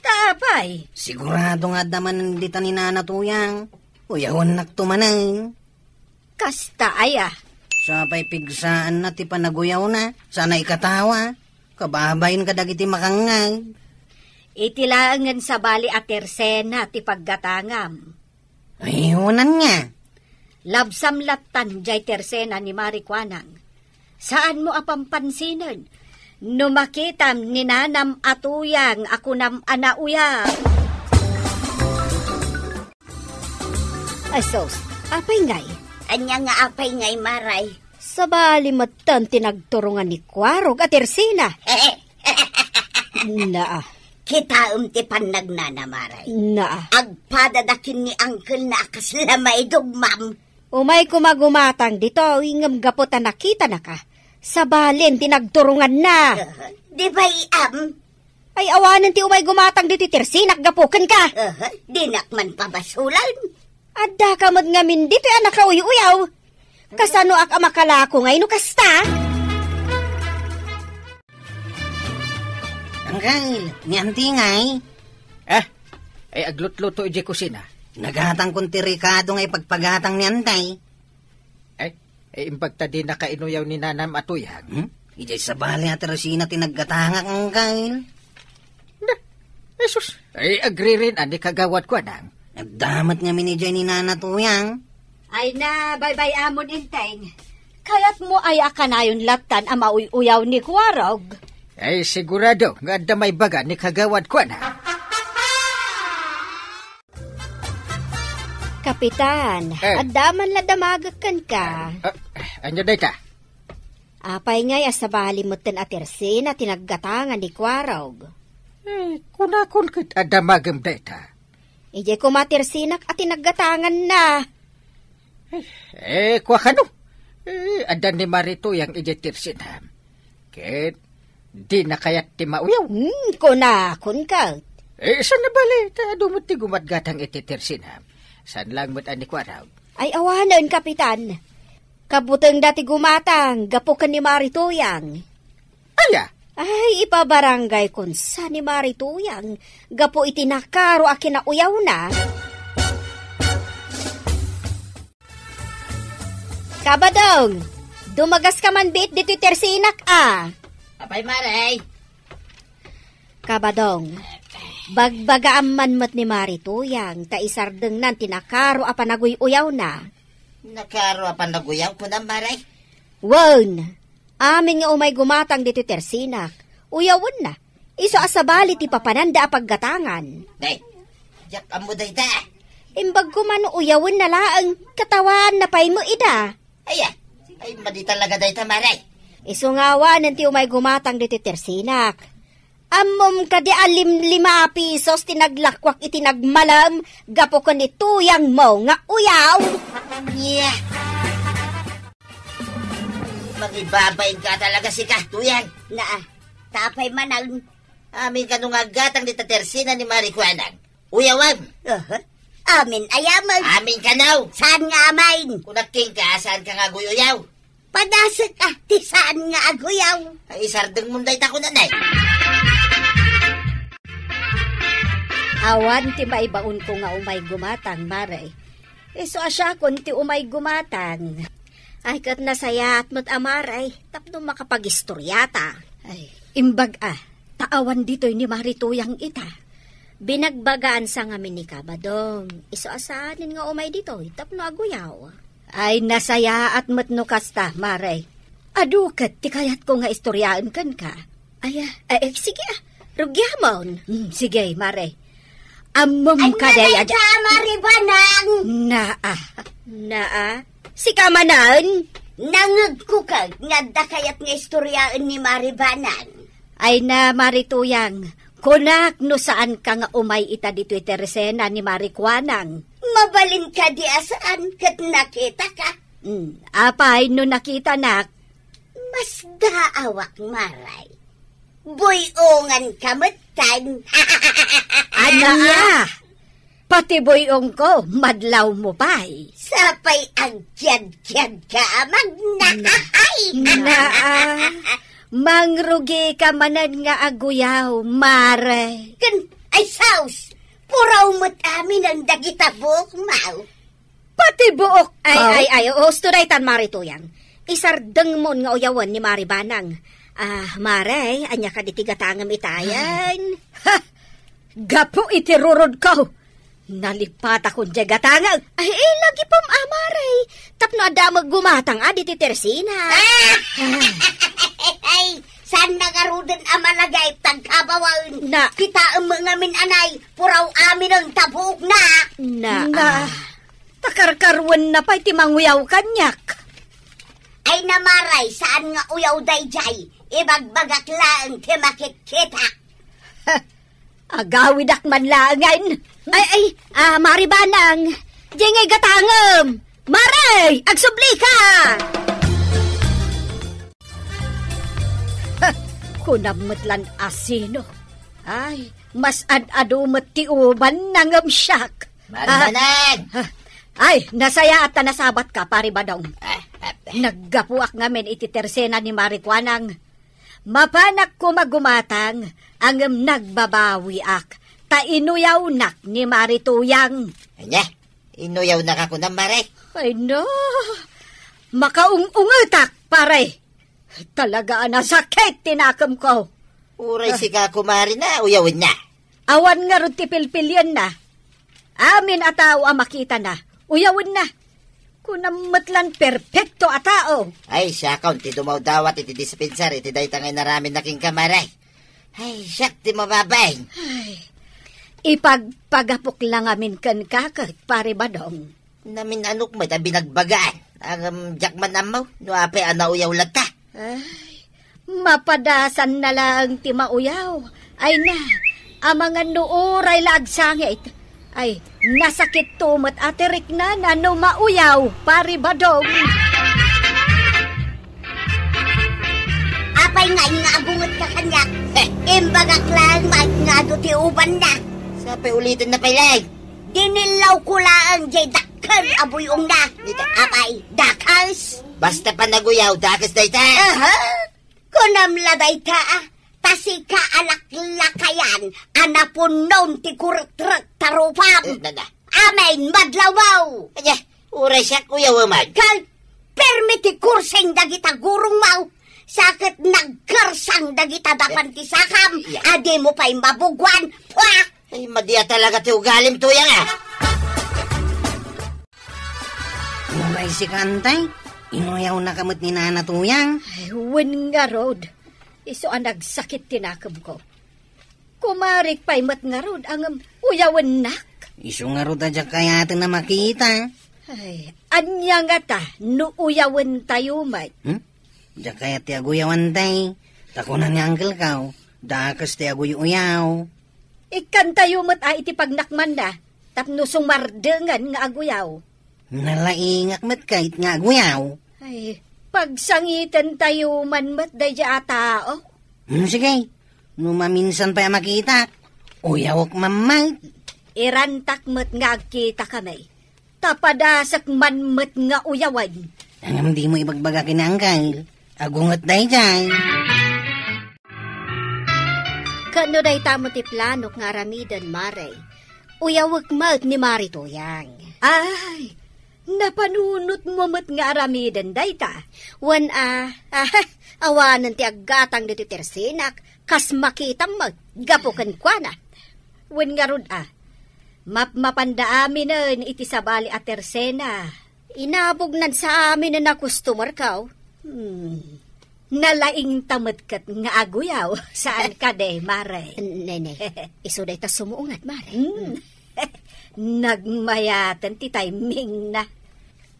Ta apay? Sigurado nga adda manen dita ni Nana Tuyang. Uyawennakto manen. Kasta aya? Sapay pigsaanna ti panaguyawna, sana ikatawa. Kababain kadagiti makangngeg. Iti laengen sabali a tersena ti paggatangam. Ay, unan nga. Labsam lattan jay tersena ni Mari Kuanang. Saanmo a pampansinen no makitam ni Nanam a Tuyang a kunam a nauyaw. Ay sus, apay ngay? Ania nga apay ngay, Maray? Sabali metten ti nagturongan ni Kuarog a tersena. Naa. Kitaem ti pannagnana, Maray. Naa. Agpadada ken ni angkelna a kasla maidogmam. Umay koma gumatang ditoy, ngem gapu ta nakitanaka, sabalen ti nagturonganna. Di bay-am? Ay, awanen ti umay gumatang ditoy tersenak gapu kenka. Aha, dinak man pabasulan. Addaka met ngamin ditoy a nakauy-uyaw. Kasanoak a makalako ngay no kasta? Angkel, ni Auntie ngay? Ah, ay aglutluto idiay kusina. Nagatangkon ti rekado nga ipagpagatang ni Antay. Ay, ay, imbag ta dinaka inuyaw ni Nanam a Tuyang. Hmm? Idiay sabali a tersena ti naggatangak, Angkel. Na, Jesus, ay agririn-an ni Kagawad Kuanang. Adda met ngamin idiay ni Nana Tuyang. Ay na, baybay-amon, Enteng. Kayatmo aya a kanayon lattan a mauy-uyaw ni Kuarog? Ay, sigurado nga adda maibaga ni Kagawad Kuanang. Kapitan, Eh. adda man la damagek kenka. Ah, anya dayta? Apay ngay a sabali metten a tersena ti naggatangan ni Kuarog? Eh, kunakon ket adda magem dayta. Idiay koma tersenak a ti naggatanganna. Eh, eh, kua kano? Eh, adda ni Marito yang idiay tersenam. Ket dina kayat ti mauyaw. Hmm, kunakon ket. Eh, saan a bale, ta adu met ti gumatgatang iti tersenam. Saan lang met a ni kuarag? Ay, awanen, Kapitan. Kabutengda ti gumatang gapu ken ni Mari Tuyang. Aya? Ay, ipabarangaykon sa ni Mari Tuyang gapu iti nakaro a kinauyawna. Kabadong, dumagaska man biit ditoy tersinak a. Apay, Mari? Kabadong, bagbagaam man met ni Mari Tuyang ta isardengnan ti nakaro a panaguy-uyawna. Nakaro a panaguyaw, kunam, Mari? Wen, amin nga umay gumatang ditoy tersinak, uyawenna. Isu a sabali ti papananda a paggatangan. Day, diak ammo dayta. Imbag ko man uyawenna laeng, katawaanna pay met ida. Aya, ay, madi talaga dayta, Mari. Isu nga awanen ti umay gumatang ditoy tersinak. Ammom kadi a limlima a pisos ti naglakuak iti nagmalem gapu ken ni tuyangmo nga uyaw? Nia. Mangibabain ka talaga, sika, tuyang. Naa, ta apay manen? Amin kano nga aggatang dita tersina ni Mari Kuanang? Uyawem. Aha. Amin aya met? Amin kano. Saan nga amin? Kunak kenka, saan ka nga aguy-uyaw? Padasek a, ti saan nga aguyaw? Ay, isardengmon dayta kunanay. Awan ti maibaonko nga umay gumatang, Mari. Isu a siakon ti umay gumatang. Ay, ket nasayaat met a, Mari, tapno makapagistoriata. Ay, imbag a, ta awan ditoy ni Mari Tuyang ita. Binagbagaan sa ngamin ni Kabadong. Isu a saanen nga umay ditoy tapno aguyaw. Ay, nasayaat met no kasta, Mari. Adu ket ti kayatko nga istoryaen kenka. Ay, ah, eh, eh, sige, ah. Rugiamon. Hmm, sige, Mari. Ammom Ay, kadaya naday dia- ka, Mari Banang. Naa. Naa? Sika manen? Nangegko kag nga adda kayat nga istoryaen ni Mari Banang. Ay na, Mari Tuyang, kunak no saan ka nga umay ita ditoy tersena ni Mari Kuanang. Mabalin kadi a saan ket nakita ka? Hmm, apay no nakitanak? Masdaawak, Mari. Buy-ongan ka metten. Ania? Pati buy-ongko, madlawmo pay. Sapay agkiadkiad ka, Magna. Na-, Ay! Naa, mangrugi ka manen nga aguyaw, Mari. Ken, ay, saus! Puraw met aminen dagita buokmo. Pati buok. Ay, Aw? ay, ay, usto daytan, Mari Tuyang. Isardengmon nga uyawen ni Mari Banang. Ah, Mari, ania kadi ti gatangem itayen? Ha! Gapu iti rurodko, nalipatakon diay gatangek. Ay, eh, lagipem a, Mari. Tapno adda met gumatang a ditoy tersina. Ah! Ay, saan na ngaruden a malagip tagkabawan? Na- Kitaem ngamin anay, puraw aminen ta buokna. Na- Na- ah. Ta karkaruenna pay ti manguyaw kaniak. Ay na, Mari, saan nga uyaw daydiay? Ibagbagak laeng ti makitkita. Agawidak man laengen. Ay, ay, ah, Mari Banang, diay ngay gatangem. Mari, agsubli ka! Ha, kunam met lan a sino. Ay, mas ad-adu met ti ubanna ngem siak. Mari Banang! Ah, ah, ay, nasayaat ta nasabat ka, Pari Badong. Ah, ah, ah. Naggapuak ngamin iti tersena ni Mari Kuanang. Mapanak koma gumatang, ngem nagbabawiak, ta inuyawnak ni Mari Tuyang. Ania? Inuyawnaka kunam, Mari? Ay, no. Makaung-ungetak, Pari. Talaga a nasakit ti nakemko. Uray Ah. sika, kumari, na uyawenna. Awan ngarud ti pilpilienna. Amin a tao a makitana, uyawenna. Kunam met lan perpekto a tao. Ay, siakon ti dumawdawat iti dispensar iti dayta nga inaraminna kenka, Mari. Ay, siak ti mababain. Ay, ipagpagapok la ngamin kenka ket, Pari Badong. Namin-anok met a binagbagaan. Ngem diak man ammo no apay a nauyaw latta. Ay, mapadasan na laeng ti mauyaw. Ay na, amangan no uray la agsangit. Ay, nasakitto met a ti riknana no mauyaw, Pari Badong. Apay nga nga agungetka kaniak? Eh. Imbagak laeng nga adu ti ubanna. Sapay ulitenna pay laeng. Dinillawko laeng jay dakkel a buy-ongna. Dita. Apay, dakes? Basta panaguyaw, dakes dayta. Aha. Kunam la dayta, ah. Ta sika a laklakayan a napunnon ti kurekrek ta rupam. Eh, na, na. Amin, madlawmaw. Anya, uray siak uyawem. Kal, permi ti kursing dagita gurongmaw. Sa ket nagkersang dagita dapan ti sakam. Eh, iya. A dimo pay mabugwan. Pua! Ay, madi a talaga ti ugalim, Tuyang, ah. Uray sika, Antay? Inuyawnaka met ni Nana Tuyang? Ay, wen ngarud. Isu a nagsakit ti nakemko. Kumarik pay met ngarud, ngem uyawennak. Isu ngarud a diak kayaten a makita. Ay, ania ngata no uyawentayo met? Hmm? Diak kayat ti aguyaw, Antay. Ta kuna ni Uncle ko, dakes ti aguy-uyaw. Ikkantayo met a iti pagnakmanna, tapno sumardengen nga aguyaw. Nalaingak met ket nga aguyaw. Ay, pagsangitentayo man met daydiay a tao. Hmm, sige. No maminsan pay a makitak, uyawek man met. Irantak met nga agkitakami. Ta padasek man met nga uyawen. Ngem dimo ibagbaga ken ni Uncle. Agunget daydiay. Ket no dayta met ti planok nga aramiden, Mare, uyawek met ni Mari Tuyang. Ay, napanunotmo met nga aramiden dayta. Wen a, ah, awanen ti aggatang ditoy tersenak, kas makitam met, gapu kenkuana. Wen ngarud a, mapmapanda aminen iti sabali a tersena. Inabognan sa aminen a customer ko. Hmm. Nalaingta met ket nga aguyaw, saan kadi, Mare? Nene, isu dayta sumuungat, Mare. Hmm. Nagmayaten ti timingna.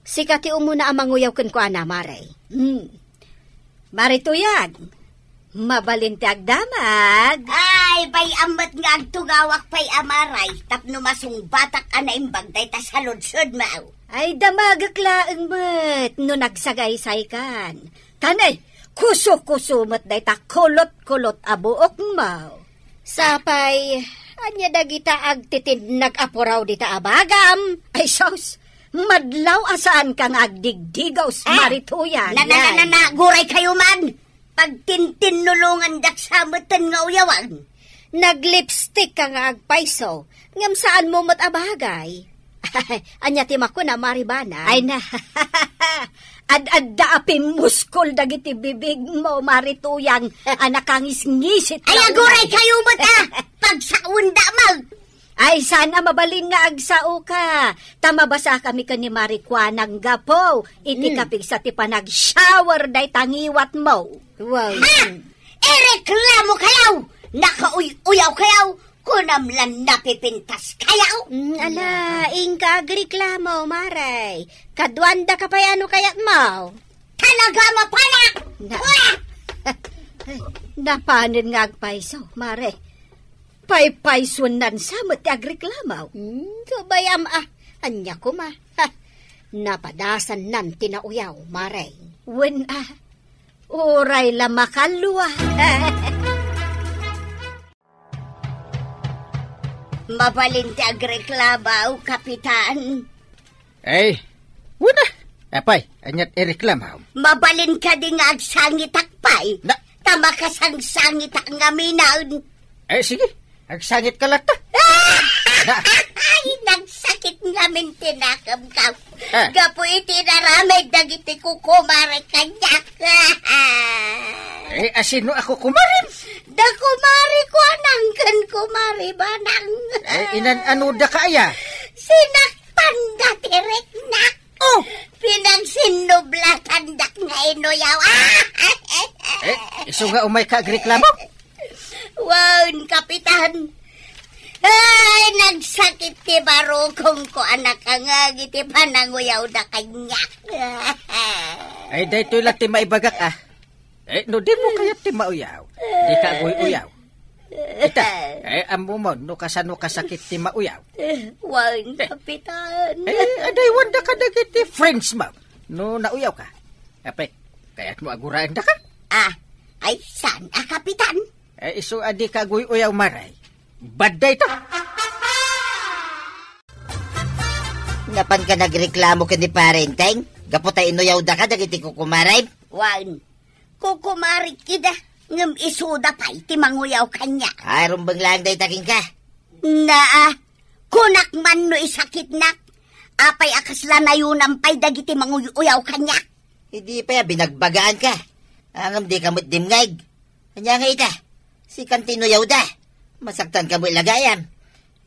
Sika ti umuna a manguyaw kenkuana, Mare. Hmm. Mare Tuyang, mabalin ti agdamag. Ay, bay-am met nga agtugawak pay a Mare, tapno masungbatak a naimbag dayta saludsodmo. Ay, damagek laeng met no nagsagaysaykan. Tanay, kuso-kuso met dayta kulot-kulot a buokmo. Sapay, ania dagita agtitinnag a puraw dita a bagam? Ay, sus! Madlaw a saanka nga agdigdigaw, Mare Tuyang. Na, na, na, na, na, guraykayo man! Pagtintinnulongandak sa meten nga uyawan. Naglipstick ka nga agpayso, ngem saanmo met a bagay. Ania ti makuna, Mare Banang? Ay na, ad-adda a pimmuskol dagiti bibigmo, Mare Tuyang, a nakangisngisit. Ay, aguraykayo met a! Pagsaonda man! Ay, saan a mabalin nga agsaoka, ta mabasakami ken ni Mare Kuanang gapu iti kapigsa ti panag-shower dayta ngiwatmo. Wow. Ha? Ireklamo kayaw! Nakauy-uyaw kayaw! Kunam lan napipintas kayaw! Mm, ala, inka agreklamo, Mare. Kaduanda ka pay ano kayatmo? Talaga mapanak! Na- Wah! Napanen nga agpayso, Mare. Paypaysuennan sa met ti agreklamo. Hmm, kabayam a. Ania koma? Ha, napadasannan ti nauyaw, Mare. Wen a, uray la makalua. Mabalin ti agreklamo, Kapitan. Ay, wen a. Apay, aniat ireklamam? Mabalin kadi nga agsangitak pay? Na- Ta makasangsangitak ngamin. Eh, sige. Agsangitka latta. Ay, nagsakit ngamin ti nakemko. Ah. Gapu iti inaramid dagiti kukumare kaniak. Eh, asino a kukumarem? Da kumare Kuanang ken kumare Banang. Eh, inan-anoda ka aya? Sinaktan da ti riknak. Oh! Pinagsinnublatandak nga inuyaw. Eh, isu nga umayka agreklamo? Wen, Kapitan. Ay, nagsakit ti barukongko a nakangngeg iti pananguyawda kaniak. Ay, daytoy la ti maibagak, ah. Eh, no dimo kayat ti mauyaw, dika aguy-uyaw. Ita, eh, ammom no kasano kasakit ti mauyaw. Wen, Kapitan. Eh, adaywanda kadagiti friends mo no nauyawka. Apay, kayatmo aguraendaka? Ah, ay, saan a, Kapitan? Eh, isu a dika aguy-uyaw, Mare. Bad dayta. Napanka nagreklamo ken ni Pare Enteng? Gapu ta inuyawdaka dagiti kukumarem? Wen, kukumarek ida, ngem isuda pay ti manguyaw kaniak. Ay, rumbeng laeng dayta kenka. Naa, kunak man no isakitnak. Apay a kasla nayunam pay dagiti manguy-uyaw kaniak? Idi pay a binagbagaanka. Ngem dika met dimngeg. Ania nga ita? Sikan ti inuyawda. Masaktanka met la gayam.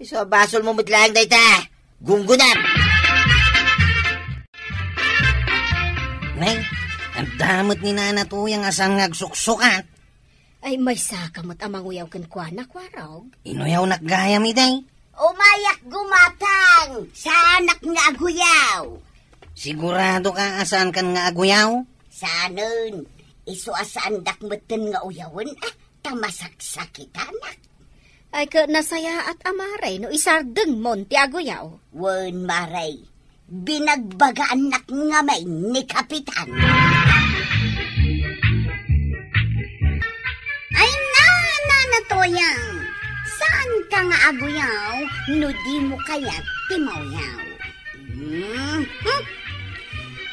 Isu a basolmo met laeng dayta. Gunggunam! Nay, adda met ni Nana Tuyang a saan nga agsuksukat. Ay, maysaka met a manguyaw kenkuana, Kuarog. Inuyawnak gayam idi. Umayak gumatang! Saanak nga aguyaw! Siguradoka a saankan nga aguyaw? Saanen. Isu a saandak metten nga uyawen, ah, ta masaksakitanak. Ay, ket nasayaat a, Mare, no isardengmon ti aguyaw. Wen, Mare, binagbagaannak ngamin ni Kapitan. Ay, na, Nana Tuyang, saanka nga aguyaw no dimo kayat ti mauyaw? Hmm, hmm.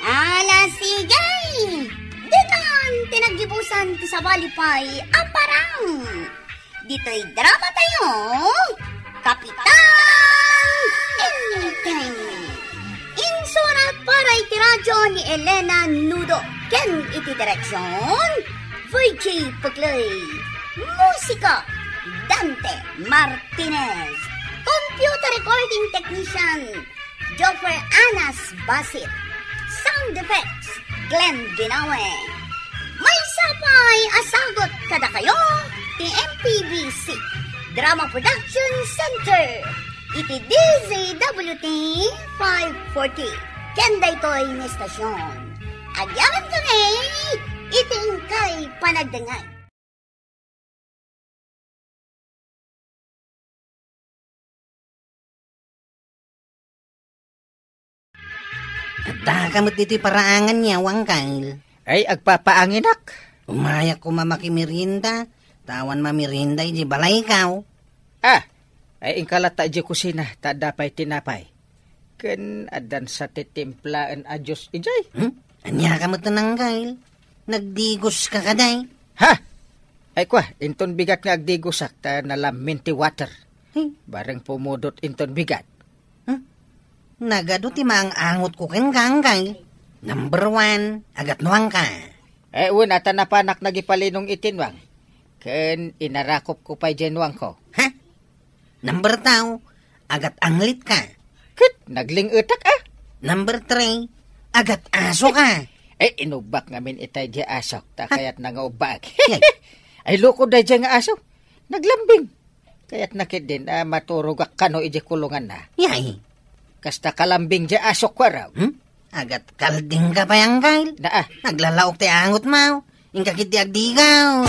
Ala, sige! Ditan ti naggibusan ti sabali pay a parang. Ditoy drama tayo, Kapitan Enteng. Insurat para iti radyo ni Elena Nudo ken iti direksyon, Virgie Puclay. Musika, Dante Martinez. Computer recording technician, Joffer Anas Basit. Sound effects, Glenn Binawe. Maysa pay a sagut kadakayo ti M P B C Drama Production Center iti D Z W T five forty. Ken daytoy nga istasyon, agyamankami iti inkay panagdengngeg. Addaka met ditoy paraangan, Angkel. Ay, agpapaanginak. Umayak koma makimerienda, ta awan mamerienda idiay balaykaw. Ah, ay, inka latta idiay kusina, ta adda pay tinapay. Ken addan sa ti timplaen a juice idiay. Hmm? Aniaka met, Angkel? Nagdigoska kadi? Ha? Ay, kua, inton bigat nga agdigosak ta nalammin ti water. Hmm? Bareng pumudot inton bigat. Hmm? Nagadu ti maang-angotko kenka, Angkel. Number one, agatnuanka. Eh, wen, ata napanak nagipalinong iti nuang. Ken inarakopko pay diay nuangko. Ha? Number two, agat-anglitka. Ket nagling-etak, ah. Number three, agat-asoka. Eh, inubbak ngamin itay diay asok, ta kayatna nga ubbaak. Yay. Ay, loko daydiay nga aso. Naglambing. Kayatna ketdin a maturogak kano idiay kulonganna. Yay. Kasta kalambing diay asok, Kuarog. Hmm? Agat-kaldingka pay, Angkel. Naa. Naglalaok ti angotmo. Inka ketdi agdigaw.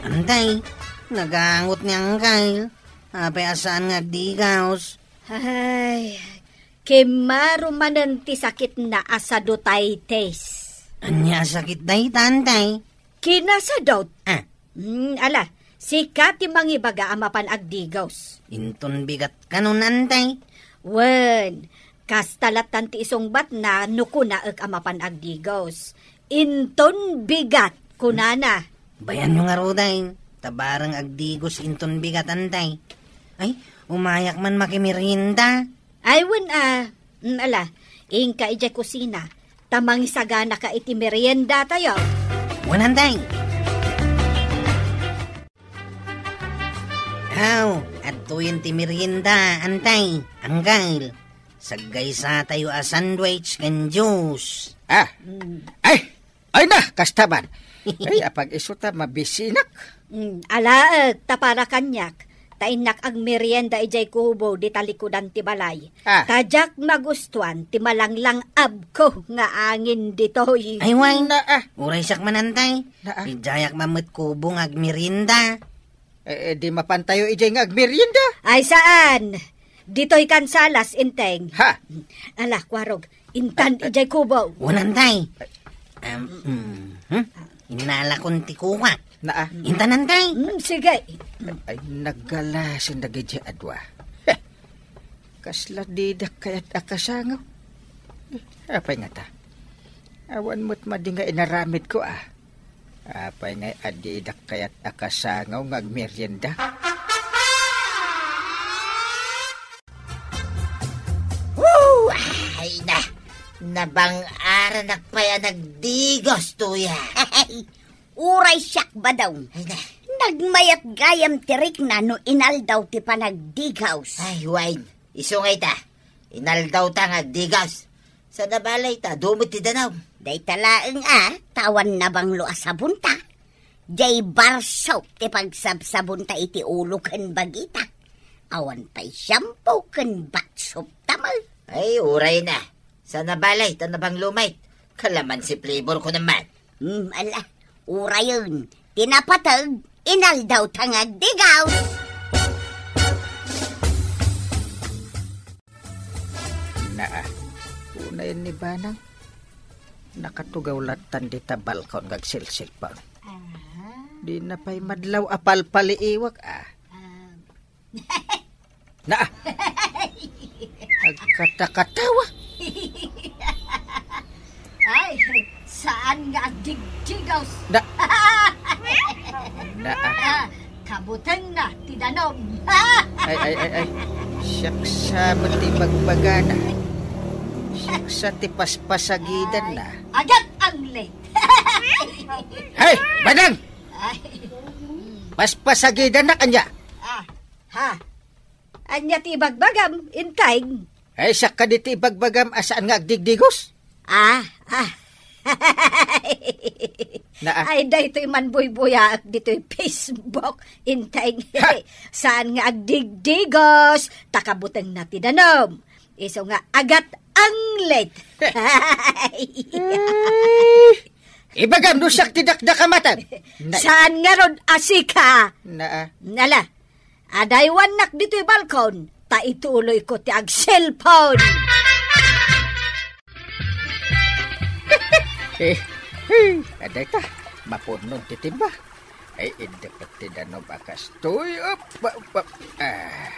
Antay, nagangot ni Angkel. Apay a saan nga agdigaw? Ay, kimmaro manen ti sakitna a sadutaytes. Ania a sakit dayta, Antay? Kinasadut. Ah. Hmm, ala, sika ti mangibaga a mapan agdigaw. Inton bigat kano, Antay? Wen, kasta lattan ti isungbatna no kunaek a mapan agdigaw. Inton bigat, kunana. Bayanyo ngaruden, ta bareng agdigaw inton bigat, Antay. Ay, umayak man makimerienda. Ay, wen a. Mm, ala, inka idiay kusina, ta mangisaganaka iti meriendatayo. Wen, Antay. Aw, adtoyen ti merienda, Antay, Angkel. Saggaysatayo a sandwich ken juice. Ah. Mm. Ay, ay na, kasta man. Ay, apag-isu ta mabisinak. Mm, alaek, ta para kaniak, ta innak agmerienda idiay kubo di talikudan ti balay. Ah. Ta diak magustuan ti malanglang-abko nga angin ditoy. Ay, wen. Na, ah. Uray siak man, Antay. Na, ah. Idiayak man met kubo nga agmerienda. Eh, eh, di mapantayo idiay nga agmerienda? Ay, saan? Ditoy kansalas, Enteng. Ha? Ala, Kuarog, intan idiay kubo. Wen, Antay. Em, mm, hmm? Innalakon ti kuak. Naa. Intanan, tay. Mm, sige. Ay, naggalasin dagiti adua. Heh. Kasla didak kayat a kasangaw. Eh, apay ngata? Awan met madi nga inaramidko, ah. Apay nga addidak kayat a kasangaw nga agmerienda? Woo! Ay na! Nabang-aranak pay a nagdigos, tuya. Uray siak, Badong. Ay na. Nagmayat gayam ti rikna no inaldaw ti panagdigaws. Ay, wen. Isu nga ita, inaldawta nga agdigaws. Sana balay ta, dumit ti danum. Dayta laeng a, ta awan nabanglo a sabonta. Jay bar soap ti pagsabsabonta iti ulo ken bagita. Awan pay shampoo ken bath soap ta met. Ay, uray na. Sana balay ta nabanglo met. Kalamansi flavor ko naman. Hmm, ala. Urayen. Ti napateg, inaldaw ta nga agdigaw. Naa, unay ni Banang. Nakatugaw lattan dita balkon nga agsilsilpon. Ah. Di na pay madlaw a palpaliiwak, ah. Ah. Naa. Agkatakatawa. Ay, saan nga agdigdigaws? Na- Naa. Ah, kabutengna ti danum. Ay, ay, ay, ay. Siaksa met ti bagbagana. Siaksa ti paspasagidanna. Ay, agat anglet. Hey, Badang! Ay. Paspasagidannak ania? Ah, ha? Ania ti ibagbagam, Inteng? Ay, siak kadi ti ibagbagam a saan nga agdigdigos? Ah, ah. Naa. Ay, daytoy man buybuyaek ditoy Facebook, Inteng. Ha? Saan nga agdigdigos, ta kabutengna ti danum. Isu nga agat anglet. Ay, ibagam no siak ti dakdakamatem. Na- Saan ngarud a sika? Naa. Nala, adaywannak ditoy balkon, ta ituloyko ti agselpon. Eh, eh, adayta, mapunnon ti timba. Ay, idepet ti danum a kastoy. Op, op, op. Ah.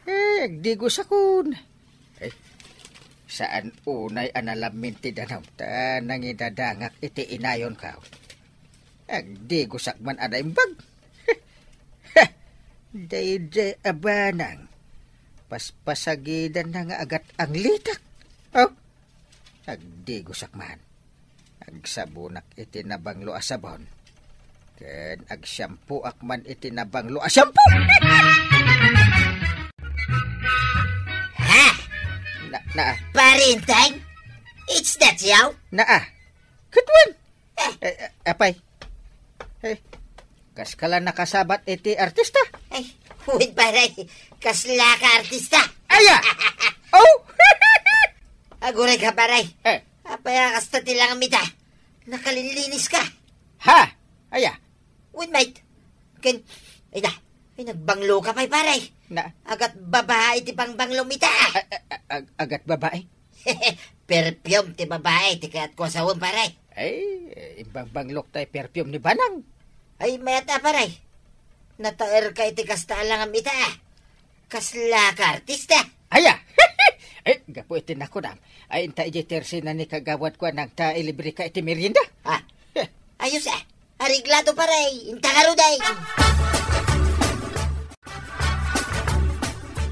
Eh, agdigosakon. Eh, saan unay a nalammin ti danum ta nangidadangak iti inayonko. Agdigosak man a naimbag. Daydiay a banang. Paspasagidanna nga agat-anglitak. Oh, agdigosak man. Agsabonak iti nabanglo a sabon. Ken agsiampoak man iti nabanglo a siampo. Ha? Na, na, Pare Inteng? It's that you? Naa. Ket wen? Eh. Eh, eh, apay? Eh, kaskala nakasabat iti artista? Ay, wen, pare. Kasla ka artista? Aya! Oh! Aguray ka, pare. Eh. Apay a kasta ti langam ita? Nakalinlinis ka. Ha? Aya? Wen, mate. Ken, ay na, ay, nagbanglo ka pay, pare. Na? Agat babae ti pangbanglom ita. A-, a-, a-, ag-, agat babae? Perfume ti babae ti kayatko a sawen, pare. Ay, eh, imbangbanglok tay perfume ni Banang. Ay, mayat a, pare. Nataer ka iti kasta a langam ita. Kasla ka artista? Aya! Eh, gapu iti nakunam, ay inta idiay tersena ni kagawad ko a nangta ilibre ka iti merienda. Ah, ayos, ah. Areglado, pare. Inta ngarud, ay.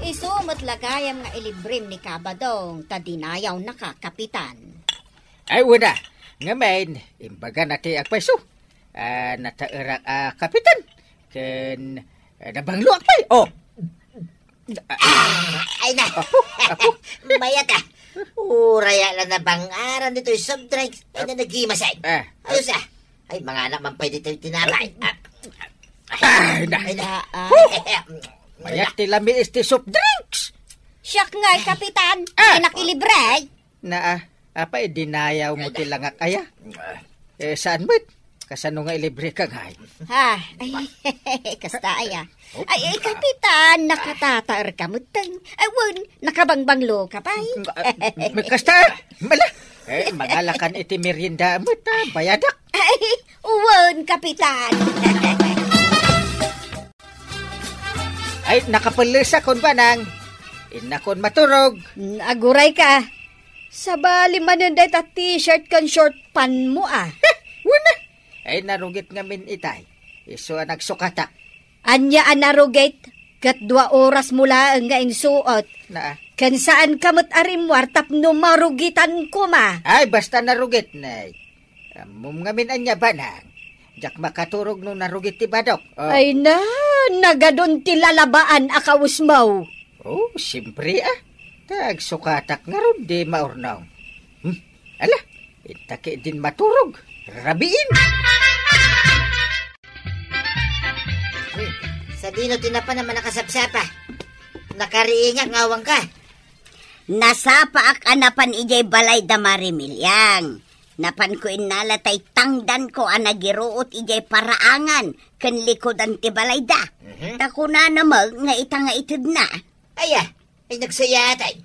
Isu met la gayam nga ilibrem ni Kabadong ta dinayawnaka, Kapitan. Ay, wen a. Ngamin, imbagana ti agpayso. Ah, nataerak a kapitan. Ken, ah, nabangloak pay. Oh. Ah, ay na. Apo, apo. Mayat a. Uray a la nabang-aran ditoy soft drinks. Ay na nagimasay. Ah. Ayos a. Ay, mangana man pay ditoy tinapay. Ah. Ay na. Ay na. Ah. Mayat ti lamiis ti soft drinks. Siak nga, Kapitan. Ah. Ay, nakilibre. Naa, apay, dinayaw mo ti langak aya? Eh, saan met? Kasano nga ilibre ka ngay? Ha? Ay, kasta aya. Oh. Ay, ay, Kapitan, nakatataer ka met. Ay, wen, nakabangbanglo ka pay. Ah, kasta, mala. Eh, mangalakan iti merienda met, ah, bayadak. Ay, Wen, Kapitan. Ay, nakapellesakon, Banang. Innakon maturog. Mm, agurayka. Sabali manen dayta t-shirt ken short pant mo, a. Wen a. Ay, narugit ngamin itay. Isu a nagsukatak. Ania a narugit? Ket dua oras mo laeng nga insuot. Naa. Ken saanka met a rimmuar tapno marugitan koma. Ay, basta narugit, nay. Ammom ngamin ania, Banang. Diak makaturog no narugit ti badok. Oh. Ay na, nagadun ti lalabaan a kawesmo. Oh, siempre, a. Ta agsukatak ngarud, di maurnong. Hmm, ala, inta ketdin maturog. Rabiin. Hmm, sadino ti napan a manakasapsapa? Nakariingak nga awanka. Nasapaak a napan idiay balay da Mari Miliang. Napanko innala tay tangdanko a nagiruot idiay paraangan ken likudan ti balayda. Mhm. Ta kunana met nga ita nga itedna. Aya, ay nagsayaatan.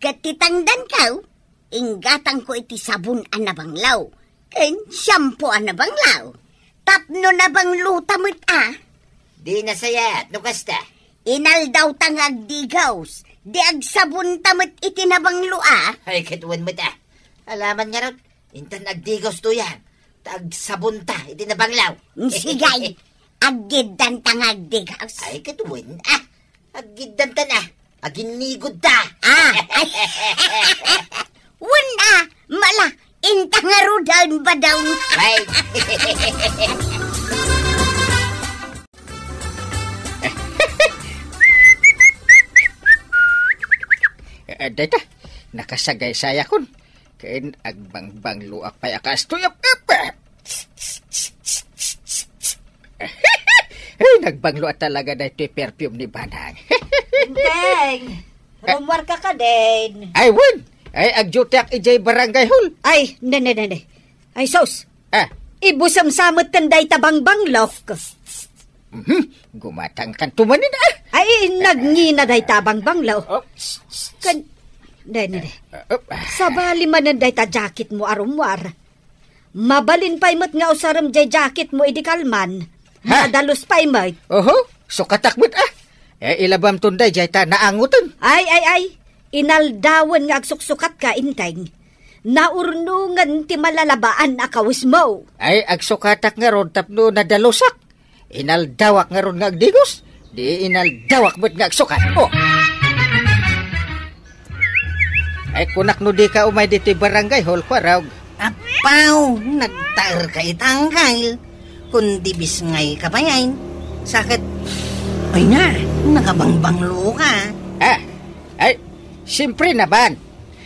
Ket ti tangdanko, inggatangko iti sabon a nabanglo ken shampoo a nabanglo. Tapno nabanglota met a. Di nasayaat no kasta. Inaldawta nga agdigos. Di agsabonta met iti nabanglo a. Ay, ket wen met a. Alaman ngarud, intan agdigos toyan. Ta agsabonta iti nabanglo. Sige, aggiddanta nga agdigos. Ay, ket wen a. Aggiddanta na. Aginnigudta. A, ay. Wen a, mala, inta ngaruden, badaw. Ay. Eh, dayta, nakasagaysayakon. Ken agbangbanglua pay a kastoy. Ep, ep, ep. Ay, nagbanglo a talaga daytoy perfume ni Banang. Enteng, rummuarka kadin. Ay, wen. Ay, agdutiak idiay barangay hall. Ay, nene, nene. Ay, sus. Ah. Ibusem sa met ken dayta bangbanglo. Mhm. Gumatangkan tumanin, a. Ay, nagngina dayta bangbanglo. Oh, s-, s-, s-, Ken, dene, dene. Ah, oh. Sabali manen dayta jacket mo a rummuar. Mabalin pay met nga usarem jay jacket mo idi kalman. Ha? Nadalus pay met. Oho, sukatak met, a. Eh, ilabamton dayjay ta naangoten. Ay, ay, ay. Inaldawen nga agsuksukatka, Enteng. Naurnongen ti malalabaan a kawesmo. Ay, agsukatak ngarud tapno nadalusak. Inaldawak ngarud nga agdigos. Di inaldawak met nga agsukat. Oh. Ay, kunak no dika umay ditoy barangay hall, Kuarog. Apaw, nagtaerka ita, Angkel. Kundi bisngayka pay, ay. Saket, ay na, nakabangbanglo ka. Ah, ay, siyempre naman.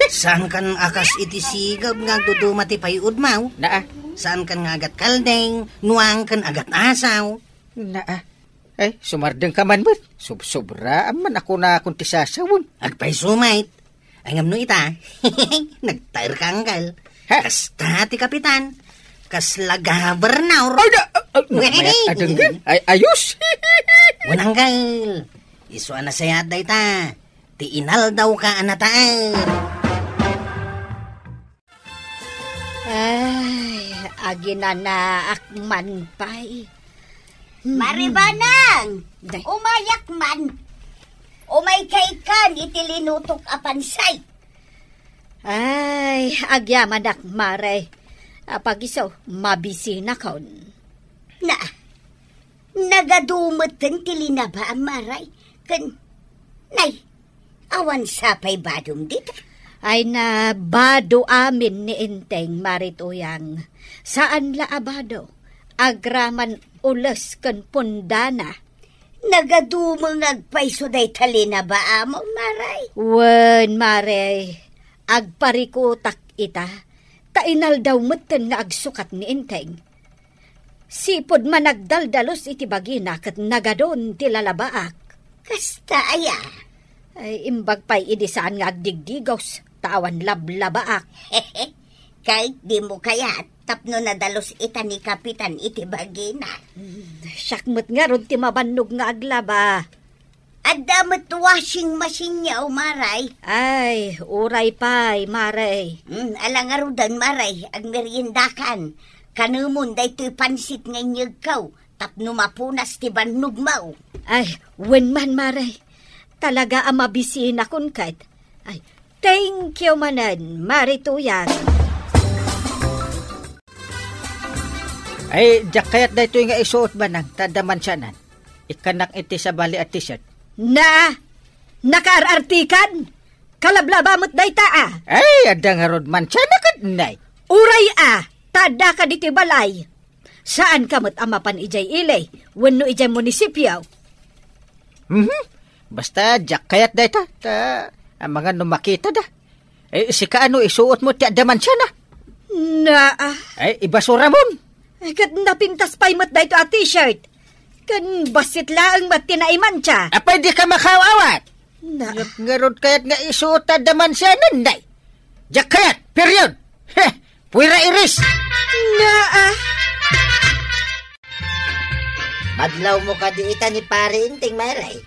Saankan a kas iti sigeb nga agduduma ti pay-udmo? Naa. Saankan nga agat kaldeng, nuang ken agat asaw? Naa. Ay, sumardengka man met. Subsobraam man a kunakon ti sasawen. Agpayso met. Ay, ngem no ita, nagtaerka, Angkel. Ha? Kasta ti kapitan. Kasla gobernador. Ay, da-, ay, Wey! Mayat a denggen. Ay, ayos. Wen, Angkel. Isu a nasayaat dayta. Ti inaldawka a nataer. Ay, aginanaak man pay. Mari Banang, day. Umayak man. Umaykay kan iti linutok a pansay. Ay, agyamanak, Mare. Apag-isu, mabisinakon. Na, nagadu metten ti linabaam, Mare. Ken, nay, awan sapay badom dita. Ay na, bado amin ni Enteng, Mare Tuyang. Saan la a bado. Agraman ules ken pundana. Nagadu met nga agpayso dayta linabaam, Mare. Wen, Mare, agparikutak ita, ta inaldaw metten nga agsukat ni Enteng. Sipud managdaldalus iti bagina ket nagadun ti lalabaak. Kasta aya? Ay, imbag pay idi saan nga agdigdigos, ta awan lablabaak. Ket dimo kayat tapno nadalus ita ni Kapitan iti bagina. Hmm, siak met ngarud ti mabannog nga aglaba. Adda met washing machine-yo, Mare. Ay, uray pay, Mare. Hmm, ala ngaruden, Mare, agmeriendakan. Kanemon daytoy pansit nga inyegko tapno mapunas ti bannogmo. Ay, wen man, Mare. Talaga a mabisinakon ket. Ay, thank you manen, Mare Tuyang. Ay, diak kayat daytoy nga isuot, Manang, ta adda mansianan. Ikkannak iti sabali a t-shirt. Na, nakaar-artikan? Kalablaba met dayta a. Ay, adda ngarud mansiana ket nay. Uray a, ta addaka ditoy balay. Saanka met a mapan idiay ili wenno idiay munisipio. Mhm. Basta diak kayat dayta, ta amangan no makitada. Eh, sika ano, isuot mo ti adda mansiana? Naa. Eh, ibasuramon. Eh, ket napintas pay met dayto a t-shirt. Ken bassit laeng met ti naimansia. Apay, dika makaaw-awat? Na. Diak ngarud kayat nga isuot ti adda mansiana, nay. Diak kayat, period. Heh, puwera iris. Naa. Madlawmo kadi ita ni Pare Enteng, Mare.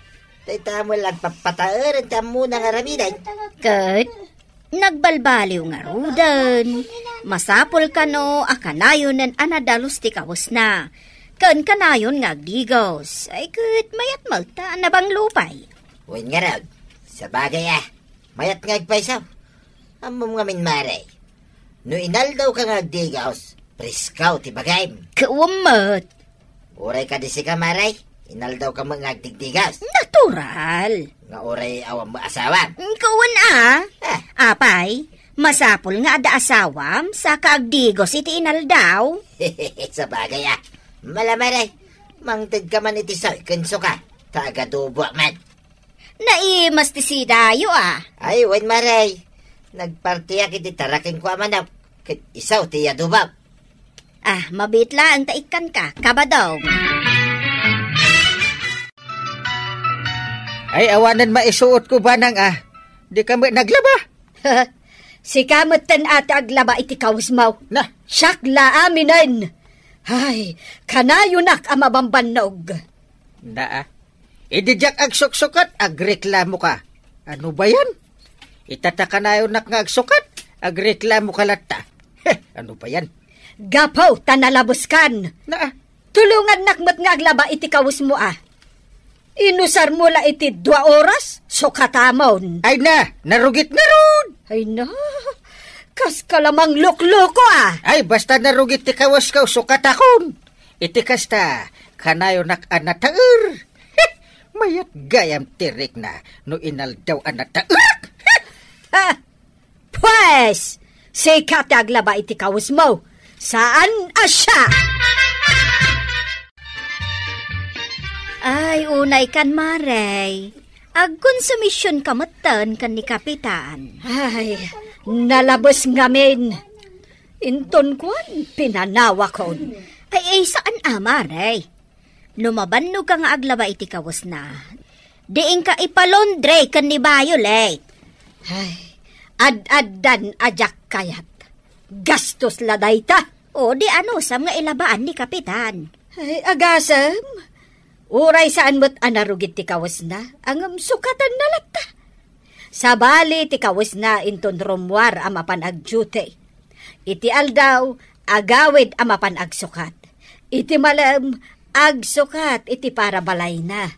Dayta met la agpapataeren ti ammona nga aramiden. Ket nagbalbaliw ngaruden. Masapul kano a kanayonen a nadalus ti kawesna. Ken kanayon nga agdigos. Ay ket mayat met ta nabanglo pay. Wen ngarud, sabagay a, mayat nga agpayso. Ammom ngamin, Mare. No inaldawka nga agdigos, presko ti bagim. Kawan met. Uray kadi sika, Mare, inaldawka met nga agdigdigas. Natural. Nga uray awan met asawam. Kawan a. Ah. Apay, masapul nga adda asawam, saka agdigos iti inaldaw. Sabagay a. Mala, Mare, mangtedka man iti soy ken suka, ta agaduboak man. Naimas ti sidayo a. Ay, wen, Mare. Nagpartiak iti tarakenko a manok, ket isu ti iadubok. Ah, mabiit laeng ta ikkanka, kabadong. Ay, awanen maisuotko, Manang a. Dika met naglaba. Sika metten a ti aglaba iti kawesmo. Na. Siak la aminen. Ay, kanayonak a mabambannog. Naa. Idi diak agsuksukat, agreklamoka. Ano ba yan? Ita ta kanayonak nga agsukat, agreklamoka latta. Heh, ano ba yan? Gapu ta nalabeskan. Naa. Tulongannak met nga aglaba iti kawesmo a. Inusarmo la iti dua oras, sukatamon. Ay na, narugit ngarud. Ay na, kaska la manglukloko a. Ay, basta narugit ti kawesko, sukatakon. Iti kasta, kanayonak a nataer. Mayat gayam ti rikna no inaldaw a nataerak. Ha! Pues, sika ti aglaba iti kawesmo. Saan a siak? Ay, unay kan, Mare. Agkonsumision ka metten ken ni Kapitan. Ay, nalabes ngamin. Inton kuan, pinanawakon. Ay, ay, saan a, Mare? No mabannog ka nga aglaba iti kawesna, diinka ipalaundry ken ni Violet. Ay, ad-addan a diak kayat. Gastos la dayta. O, di anusam nga ilabaan ni Kapitan. Ay, agasem. Uray saan met a narugit ti kawesna, ngem sukatanna latta. Sabali ti kawesna inton rummuar a mapan agduty. Iti aldaw, agawid a mapan agsukat. Iti malem, agsukat iti para balayna.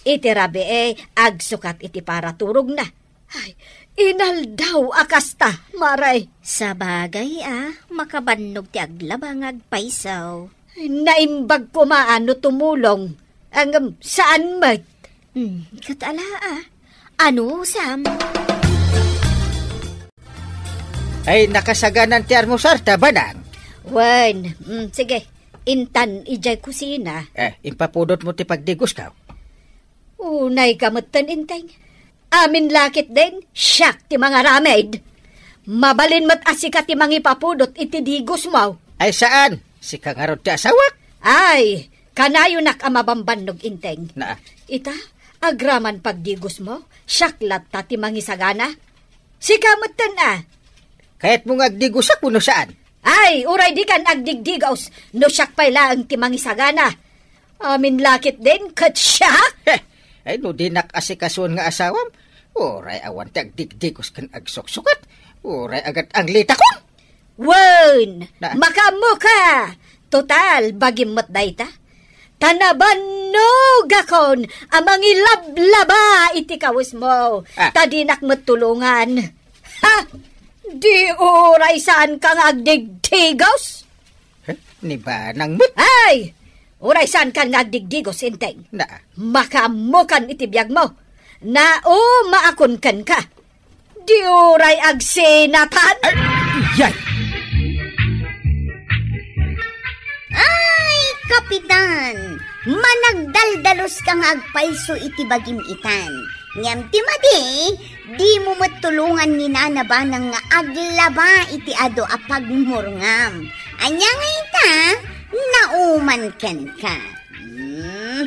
Iti rabii, agsukat iti para turogna. Ay, inaldaw a kasta, Mare. Sabagay a, makabannog ti aglaba nga agpayso. Ay, naimbag koma a no tumulong. Ngem saan met. Hmm, ket ala a. Anusam? Ay, nakasaganan ti almusar ta, Manang. Wen, mm, sige. Intan idiay kusina. Eh, impapudot mo ti pagdigosko. Unay ka metten, Enteng. Amin la ketdin, siak ti mangaramid. Mabalin met a sika ti mangipapudot iti digosmo. Ay, saan? Sika ngarud ti asawak. Ay, kanayonak a mabambannog, Enteng. Naa. Ita, agraman pagdigosmo, siak latta ti mangisagana. Sika metten a. Kayatmo nga agdigosak wenno saan? Ay, uray dikan agdigdigos, no siak pay laeng ti mangisagana. Amin la ketdin, ket siak? Heh, ay, no dinak asikasuen nga asawam, uray awan ti agdigdigos ken agsuksukat, uray agat-anglitakon. Wen, Na? Makaammo ka. Total, bagim met dayta. Ta nabannogakon a mangilablaba iti kawesmo. Ah. Ta dinak met tulongan. Ha? Di uray saan ka nga agdigdigos? Eh, ni banang met. Ay! Uray saan kan nga agdigdigos, Enteng. Na. Makaammo kan iti biagmo. Naumaakon kenka. Di uray agsinatan? Ay, yay! Ay, Kapitan! Managdaldalos ka nga agpayso iti bagim itan. Ngem ti madi, dimo met tulongan ni Nana Banang nga aglaba iti adu a pagmurngam. Ania nga ita, nauman kenka. Mhm.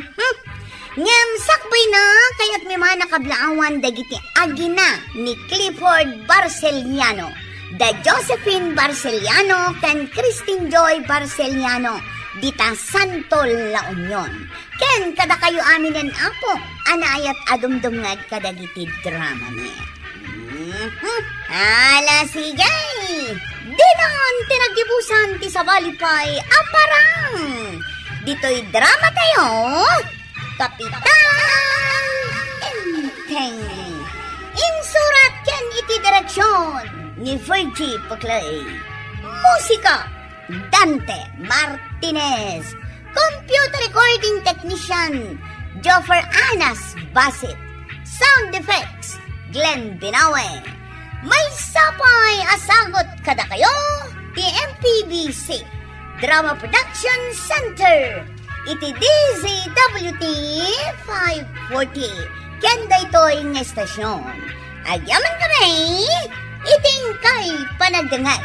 Ngem sakbayna, kayatmi man a kablaawan dagiti agina ni Clifford Barceliano, da Josephine Barceliano ken Christine Joy Barceliano, dita Santo La Union. Ken kadakayo aminen, Apo, a naayat a dumdumngeg kadagiti dramami. Mhm. Ala, sige! Ditan ti naggibusan ti sabali pay a parang! Ditoy drama tayo, Kapitan Enteng. Insurat ken iti direksyon ni Virgie Paclay. Musika, Dante Martinez. Computer recording technician, Joffer Anas Basit. Sound effects, Glenn Binawe. Maysa pay a sagut kadakayo ti M P B C Drama Production Center iti D Z W T five forty. Ken daytoy nga estasyon, agyaman kami iti inkay panagdengngeg.